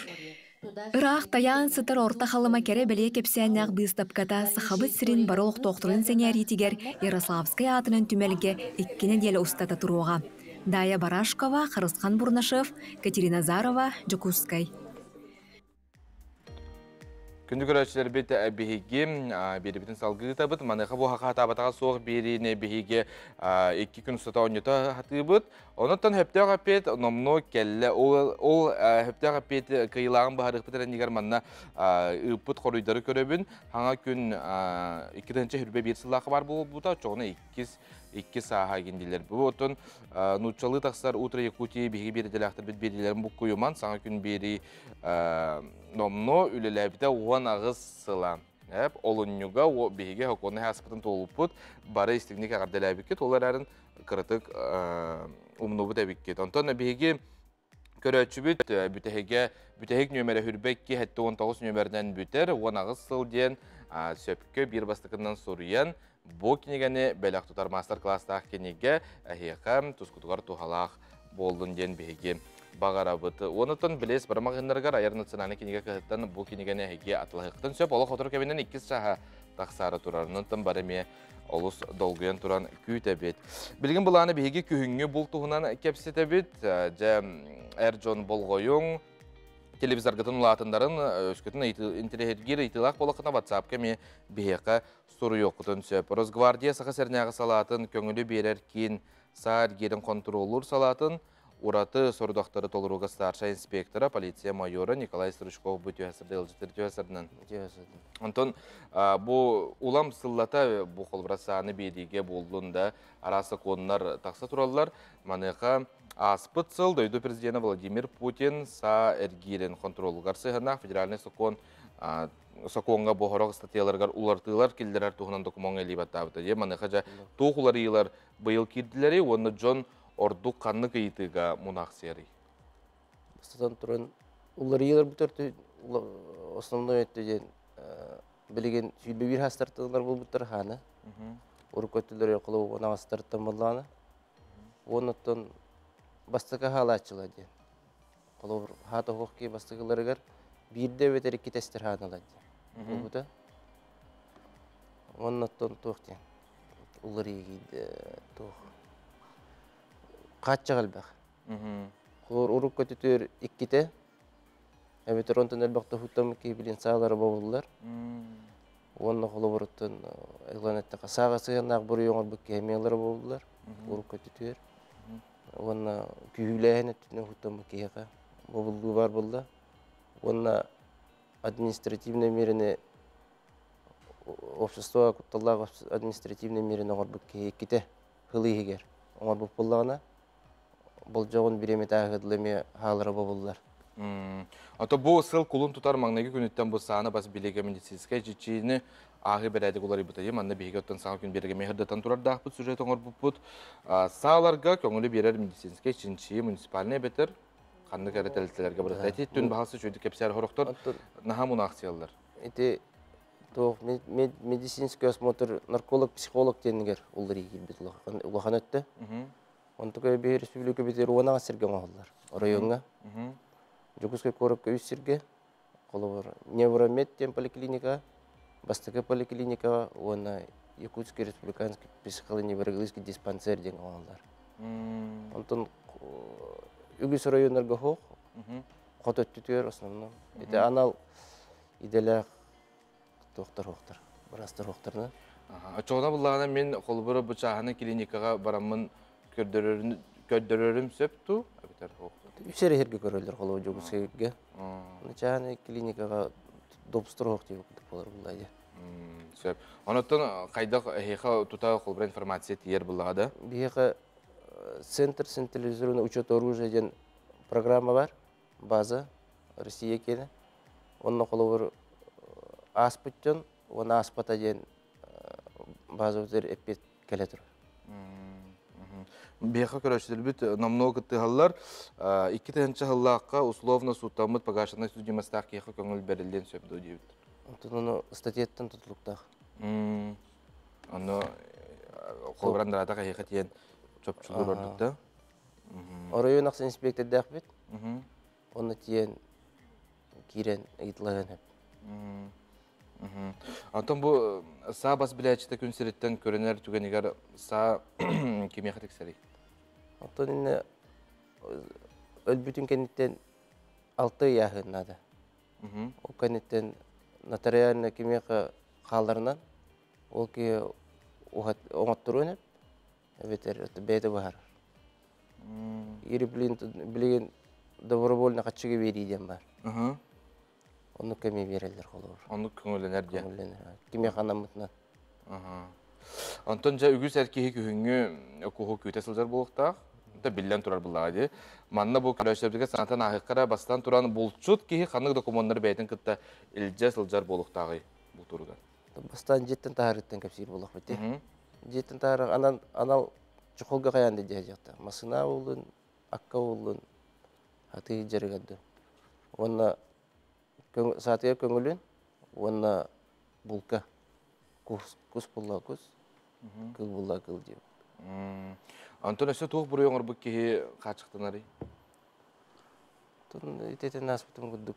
Ыраах тайаан сытар Орто Халыма кэрэ бэлиэ кэпсээннээх быыстапката Сахабыт сирин бары олохтоохторун сэҥээриитигэр Ярославскай аатынан түмэлгэ 2 нэдиэлэ устата туруоҕа. Дая Барашкова, Харысхан Бурнашев, Катерина Зарова, Дьокуускай. Күндү көрөөччүлэрбит, биһиги биэрибитин салгыытабыт. Маныаха бу хахаатаабатаҕа суох биэриини биһиги 2 күн устата оонньото хатыыбыт. Онуттан хөптөөх эппиэт номнуо кэллэ. Ол хөптөөх эппиэт кыйылааҕын баһарыахпыт эрэнигэр манна ыыппыт хоруйдары көрөбүн. Хаҥа күн 2021 сыллаахы бар буолбута, чоҕуна иккис икки сааһа гиндилер. Бу оттон нууччалыы тахсар Утро Якутии биһиги биэрдэлээхтэрбит биэрилэрин буккуйуман саҥа күн биэрии номно үлэлээбитэ 18 сыла. Эп, олунньуга биһиги хокуонна хаспытын туолуппут бары истиҥник эҕэрдэлээбиккит, ол эрэрин кыратык умнубут эбиккит. Онтон биһиги көрөөччүбүт бүтэһигэ бүтэһик нүөмэрэ 22 79 нүөмэринэн бүтэр 18 сыл диэн сөпкө биир бастакынан суруйан бу кинигэни бэлэх тутар. Мастер-класстаах кинигэ эһиэхэ тускутугар туһалаах буоллун диэн биһиги баҕарабыт. Онотон билес барамагыннарыгар айар национальный кинигэ кыһыттан бу кинигэни эһиги атылаһыктан сөп. Олох отор кэбинен иккис чаһа тахсаары турар. Онтон бары эмиэ олус долгуйан туран күүтэбит. Билигин былааны биһиги күһүҥҥү бул туһунан кэпсэтэбит. Дьэ, эр дьон болҕойуҥ. Телевизоргытын улаатыннарын өскөтүн интэриэһиргиир ыйытыылаах буоллаххына WhatsApp-ка эмиэ биһиэхэ суруйуоххутун сөп. Росгвардия Саха сиринээҕи салаатын көҥүлү биэрэр киин саа эргиирин хонтуруоллуур салаатын ураты сорудахтары толорууга старшай инспектора, полиция майора Николай Стручков бу түһэ сырды ыалдьыттар түһэ сырдынан. Онтон бу улам сыллата бу холбура сааны биэриигэ буоллун да араас сокуоннар тахса тураллар. Маныаха ааспыт сыл дойду президена Владимир Путин саа эргиирин хонтуруолугар сыһыаннаах федеральнай сокуон сокуоҥҥа бу сорох ыстатыйаларыгар уларытыылар киллэрэр туһунан докумуоҥҥа илии баттаабыта. Дьэ маныаха дьэ туох уларыйыылар быйыл киирдилэри уонна дьон ордук ханнык ыйытыыга мунаахсыйарый? Бастатан туран уларыйыылар бу төртү основной өттө диэн билигин 21 хастартылар буолбуттар хааны. Урукку өттүлэр холобу онаҕастартан буоллаҕына. Уоннаттан бастакы хаалааччылар диэн. Холобур хаата оһох ки бастакыларыгар биирдэ эбэтэр икки тестер хааналар диэн. Буолбута. Уоннаттан туох диэн уларыйыы туох хааччах элбэх. Холобур урукку өттүтүөр иккитэ эбэтэр онтон элбэх тоһуттан киһи билин саалара бобуллар. Уонна холобуруттан ылан эттэххэ сааҕа сыһыаннаах буруй оҥорбут киһи эмиэ ылара бобуллар урукку өттүтүгэр. Уонна күүһүлээһин өттүнэн уһуттаммыт киһиэхэ бобуллуу баар буолла. Уонна административнай миэрэни общество кутталлаах административнай миэрэни оҥорбут киһи иккитэ сыл иһигэр оҥорбут буоллаҕына болдьоҕун бириэмэтэ ааһыа эмиэ хаалара бобуллар. Ото бу сыл кулун тутар маҥнайгы күнүттэн бу сааны бас билигэ медицинскэй чичиини ааһыы бэрээдэк уларыйбыта. Манна биһиги оттон саҥа күн биэрэгэ мехырдатан турардаахпыт сюжет оҥорбуппут. Сааларга көҥүлү биэрэр медицинскэй чинчийии муниципальнай эбэтэр ханнык эрэ тэрилтэлэргэ барыта. Ити түн баһасы үчүгүйдүк кэпсээр хорохтор наһаа мунаахсыйаллар. Ити туох медицинский осмотр нарколог психолог диэнигэр уларыйыы киирбит улахан өттө. Онтука биһи республика битир уонаҕа сиргэ оҥоһуллар оройуоҥҥа. Дьокуускай куоракка үс сиргэ холобур Невромед диэн поликлиника, бастакы поликлиника уонна Якутский республиканский психолого-неврологический диспансер диэн оҥоһуллар. Онтон үгүс оройуоннарга хоох, хот өттүтүгэр основном. Ити анал идэлээх туохтар хоохтар, быраастар хоохтарына. Оччоҕуна буллаҕына мин холобура бу чааһынай клиникаҕа бараммын көрдөрөрүм сөп туу эбэтэр Үс эрэ сиргэ көрөллөр холобур Дьокуускайга. Чааһынай клиникаҕа допустар хоох диэбит курдук буолар булла дии. Сөп. Онуттан хайдах эһиэхэ тута холобура информация тиийэр буллаҕа да? Биһиэхэ Центр централизированного учета оружия диэн программа бар, база Россия киэнэ. Онно холобур ааспыт дьон уонна ааспата диэн базабытыгар эппиэт кэлэ турар. Биһиэхэ көрөөччүлэрбит номнуо кыттыһаллар. 2 тыһыынча сыллаахха условно сууттаммыт погашенный судимостаах киһиэхэ көҥүл бэриллиэн сөп дуо диэбит. Онтон ону статьяттан тутулуктаах. Ону холобуран драата киһиэхэ тиийэн чопчулуур ордук да. Оройуон ахсын инспектордаахпыт. Онно тиийэн киирэн ыйытылаһыан сөп. Онтон бу саа бас билээччитэ күн сириттэн көрүнэр түгэнигэр саа кимиэхэ тиксэрий? Оттон инне өлбүтүн кэнниттэн 6 ый ааһыан наада. Ол кэнниттэн нотариально кимиэхэ хаалларынан ол киһи оҥотторуон сөп, эбэтэр бэйэтэ быһаарар. Или билигин добровольно хаччыга биэрии диэн бар. Оннук кэми биэрэллэр холобур. Оннук көҥүллэнэр диэн. Көҥүллэнэр. Кимиэхэ анаммытынан. Онтон дьэ үгүс эр киһи күһүҥҥү куһу күүтэ сылдьар буолуохтаах. Да биллэн турар буллаҕа дии. Манна бу көрөөччүлэрбитигэр санатан ааһыахха бастан туран булчут киһи ханнык докумуоннары бэйэтин кытта илдьэ сылдьар буолуохтааҕый бултууругар? Бастаан дьиэттэн таһаарыттан кэпсиир буолуохпут дии. Дьиэттэн таһаарар анал анал чехолга хайаан да дьиэхтэ. Массыына буоллун, акка буоллун, атыы дьарыгар да. Уонна саатыгар көҥүлүн уонна булка кус кус булла кус, кыл булла кыл диэбит. Онтон өссө туох буруй оҥорбут киһи хааччахтанарый? Онтон ититин ааспытым курдук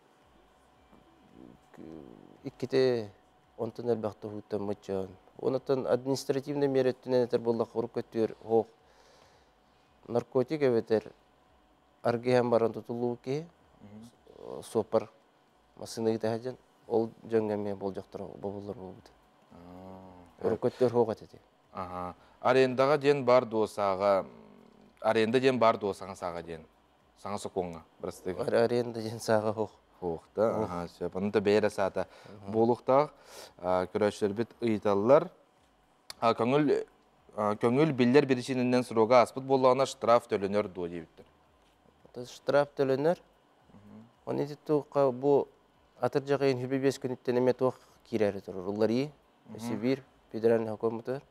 икките онтон элбэх туһуттаммыт дьон. Онтон административный миэрэ өттүнэн этэр буоллахха урукку өттүгэр оһох наркотик эбэтэр аргыһан баран тутуллубут киһи. суоппар массыына ыыта ол дьоҥҥо эмиэ болдьохторо бобуллар буолбут. Өрөкөттөр хоох этэ. Аха. Арендаҕа диэн бар дуо сааҕа, аренда диэн бар дуо саҥа сааҕа диэн? Саҥа сокуоҥҥа, бырастыга. Аренда диэн сааҕа хоох. Хоох да, аха, сөп. Ону да бэйэ эрэ саата буолуохтаах. Көрөөччүлэрбит ыйыталлар. Көҥүл көҥүл биллэр биричиинэнэн срога ааспыт буоллаҕына штраф төлөнөр дуо диэбиттэр. Штраф төлөнөр. Оны ити туохха бу атырдьах ыйын хүбү 5 күнүттэн эмэ туох киирээри турар. Улларыы, Сибиир федеральный хокуоммутугар.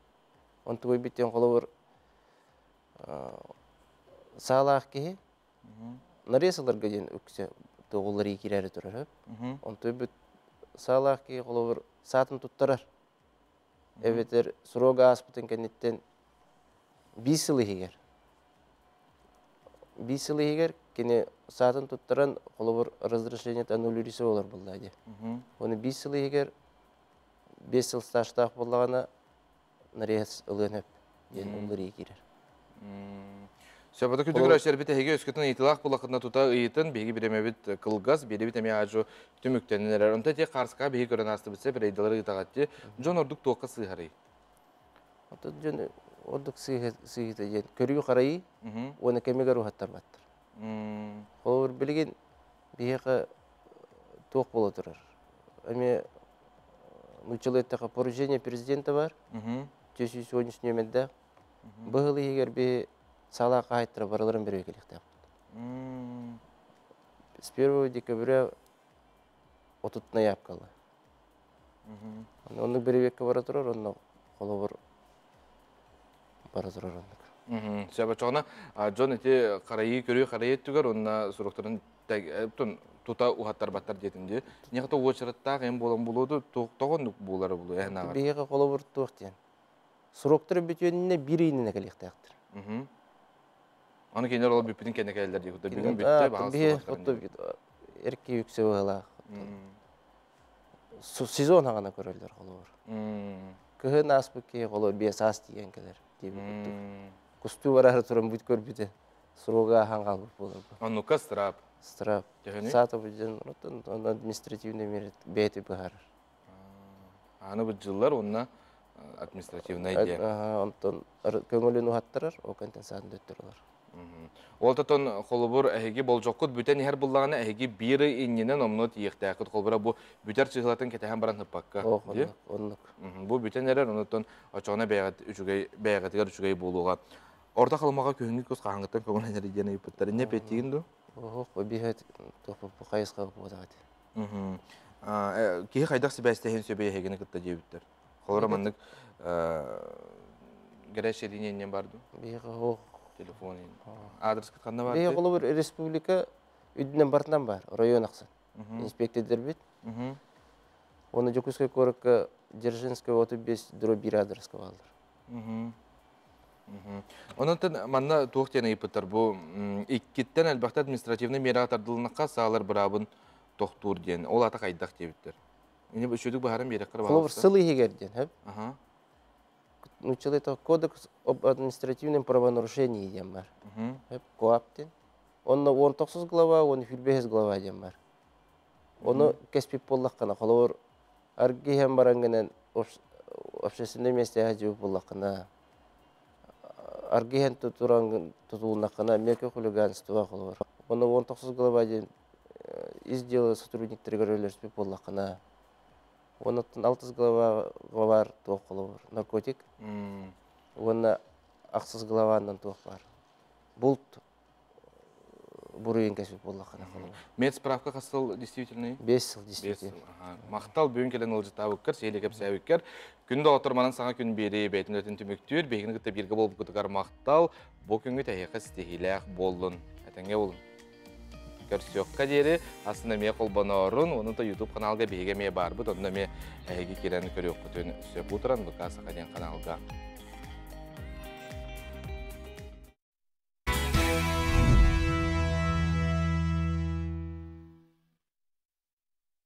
Онтугуй биттен холобур саалаах киһи нарезаларга диэн үксэ туох уларыы киирээри турар. Онтуй бүт саалаах киһи холобур саатын туттарар. Эбэтэр срога ааспытын кэнниттэн 5 сыл иһигэр. 5 сыл иһигэр кини саатын туттаран холобур разрешение аннулируйса болар буолла дии. Оны 5 сыл иһигэр 5 сыл стажтаах буоллаҕына нарез ылыан өп диэн уларыы киирэр. Сөбөтө күндү көрөөччүлэрбит эһиги өскөтүн ыйытылаах булахытына тута ыйытын биһиги биремэбит кылгас биэрибит эмиэ аажу түмүктэнэн эрэр. Онто ти Карска биһиги көрөн аастыбытса рейдалары ыытаҕатти дьон ордук туохха сыыһарый? Ото дьон ордук сыыһыта диэн көрүү харайыы уонна кэмигэр уһаттарбаттар. Холобур билигин биһиэхэ туох буола турар? Эми нууччалыы эттэххэ поручение президента бар. Төсүү сегодняшний нөмердээх. Быһыл иһигэр биһи саалаа хаһайттара барыларын бере келихтээхпит. С 1 декабря 30 ноябкалы. Оннук беребекке бара турар, онно холобур бара турар оннук. Сөбө дьон ити харайыы көрүү харайыы түгэр онна суруктарын тута уһаттарбаттар диэтин дии. Нехто уочараттаах эм болон булуду тоҕоннук булары булу эһэн аҕар. Биһиэхэ холобур туох диэн. Сроктары бүтүөннэ бир ыйынына кэлиэхтээхтэр. Аны кинилэр ол бүппүтүн кэннэ кэлэллэр дии. Бүгүн бүттэ баҕас. Биһи отто эрки үксэ быһалаах. Сезон аҕана көрөллөр холобур. Кыһын ааспыт киһи холобур 5 аас тиийэн кэлэр диэбит курдук. Кустуу бараары туран бүт көрбүтэ. Срога ааһан хаалбыт буолар. Оннукка штраф. Штраф. Саата бу дьон административный мер бэйэти быһаарар. Аны бу дьыллар онно административный диэн. Онтон көҥүлүн уһаттарар, ол кэнтэн саатын дөттөрөлөр. Ол тотон холобур эһиги болжоккут бүтэн иһэр буллаҕына эһиги биир иннинэн омно тиийиэхтээххит холобура бу бүтэр чыһылатын кэтэһэн баран ыппакка. Оннук. Бу бүтэн эрэр онуттан очоҕуна бэйэҕит үчүгэй бэйэҕитигэр үчүгэй буолуоҕа. Орто Халымаҕа күһүҥҥү кус хаһааҥҥыттан көҥүлэнэр диэн ыйыппыттар. Инне петтигин ду? Оһох, биһэт туох хайысха буотаҕат. Киһи хайдах сибээстэһин сөбөй эһигини кытта диэбиттэр. Холобура маннык горячая линия иннен бар ду? Биһиэхэ хоох. Телефон. Адреска ханна бар? Биһиэхэ холобур республика үрдүнэн бартынан бар, район ахсын. Инспектордер бит. Оны Дьокуускай куоракка Дзержинская 35 дробь 1 адреска бааллар. Онон манна туох диэн ыйыппыттар бу иккиттэн элбэхтэ административный миэрэҕэ тардылыннахха саалар быраабын тохтуур диэн. Ол ата хайдах диэбиттэр. Ини үчүгдүк баһаран биэрэххэр Холобур сыл иһигэр диэн, хөп? Нууччалыы кодекс об административном правонарушении диэн бар. Хөп, КоАП диэн. Онно 19 глава, 15 глава диэн бар. Оны кэспип буоллаххына, холобур аргиһэн баран общественное месте жибип буоллаххына, аргиһэн тутуран тутулуннаххына, мелкое хулиганство холобур. Оны 19 глава диэн из дела сотрудниктарыгар өлөрспүт буоллаххына, онуттан 6 глава бар туох холобур наркотик. Уонна ахсыс главанан туох бар. Булт буруйун кэспит буоллаххына холобур. Медсправка хас сыл действительный? 5 сыл действительный. Махтал бүгүн кэлэн ылдьытаабыккар, сиэлэ кэпсээбиккэр. Күн доҕоттор манан саҥа күн биэри бэйтин өтүн түмүктүүр, биһигини кытта бииргэ буолбуккутугар махтал. Бу күҥҥү тэһиэхэ ситиһиилээх буоллун. Этэҥҥэ буолун. Көрсүөххэ диэри астына эмиэ холбоноорун, ону та YouTube каналга биһиги эмиэ барбыт, онно эмиэ эһиги киирэн көрүөххүтүн сөп утаран ВК Саха диэн каналга.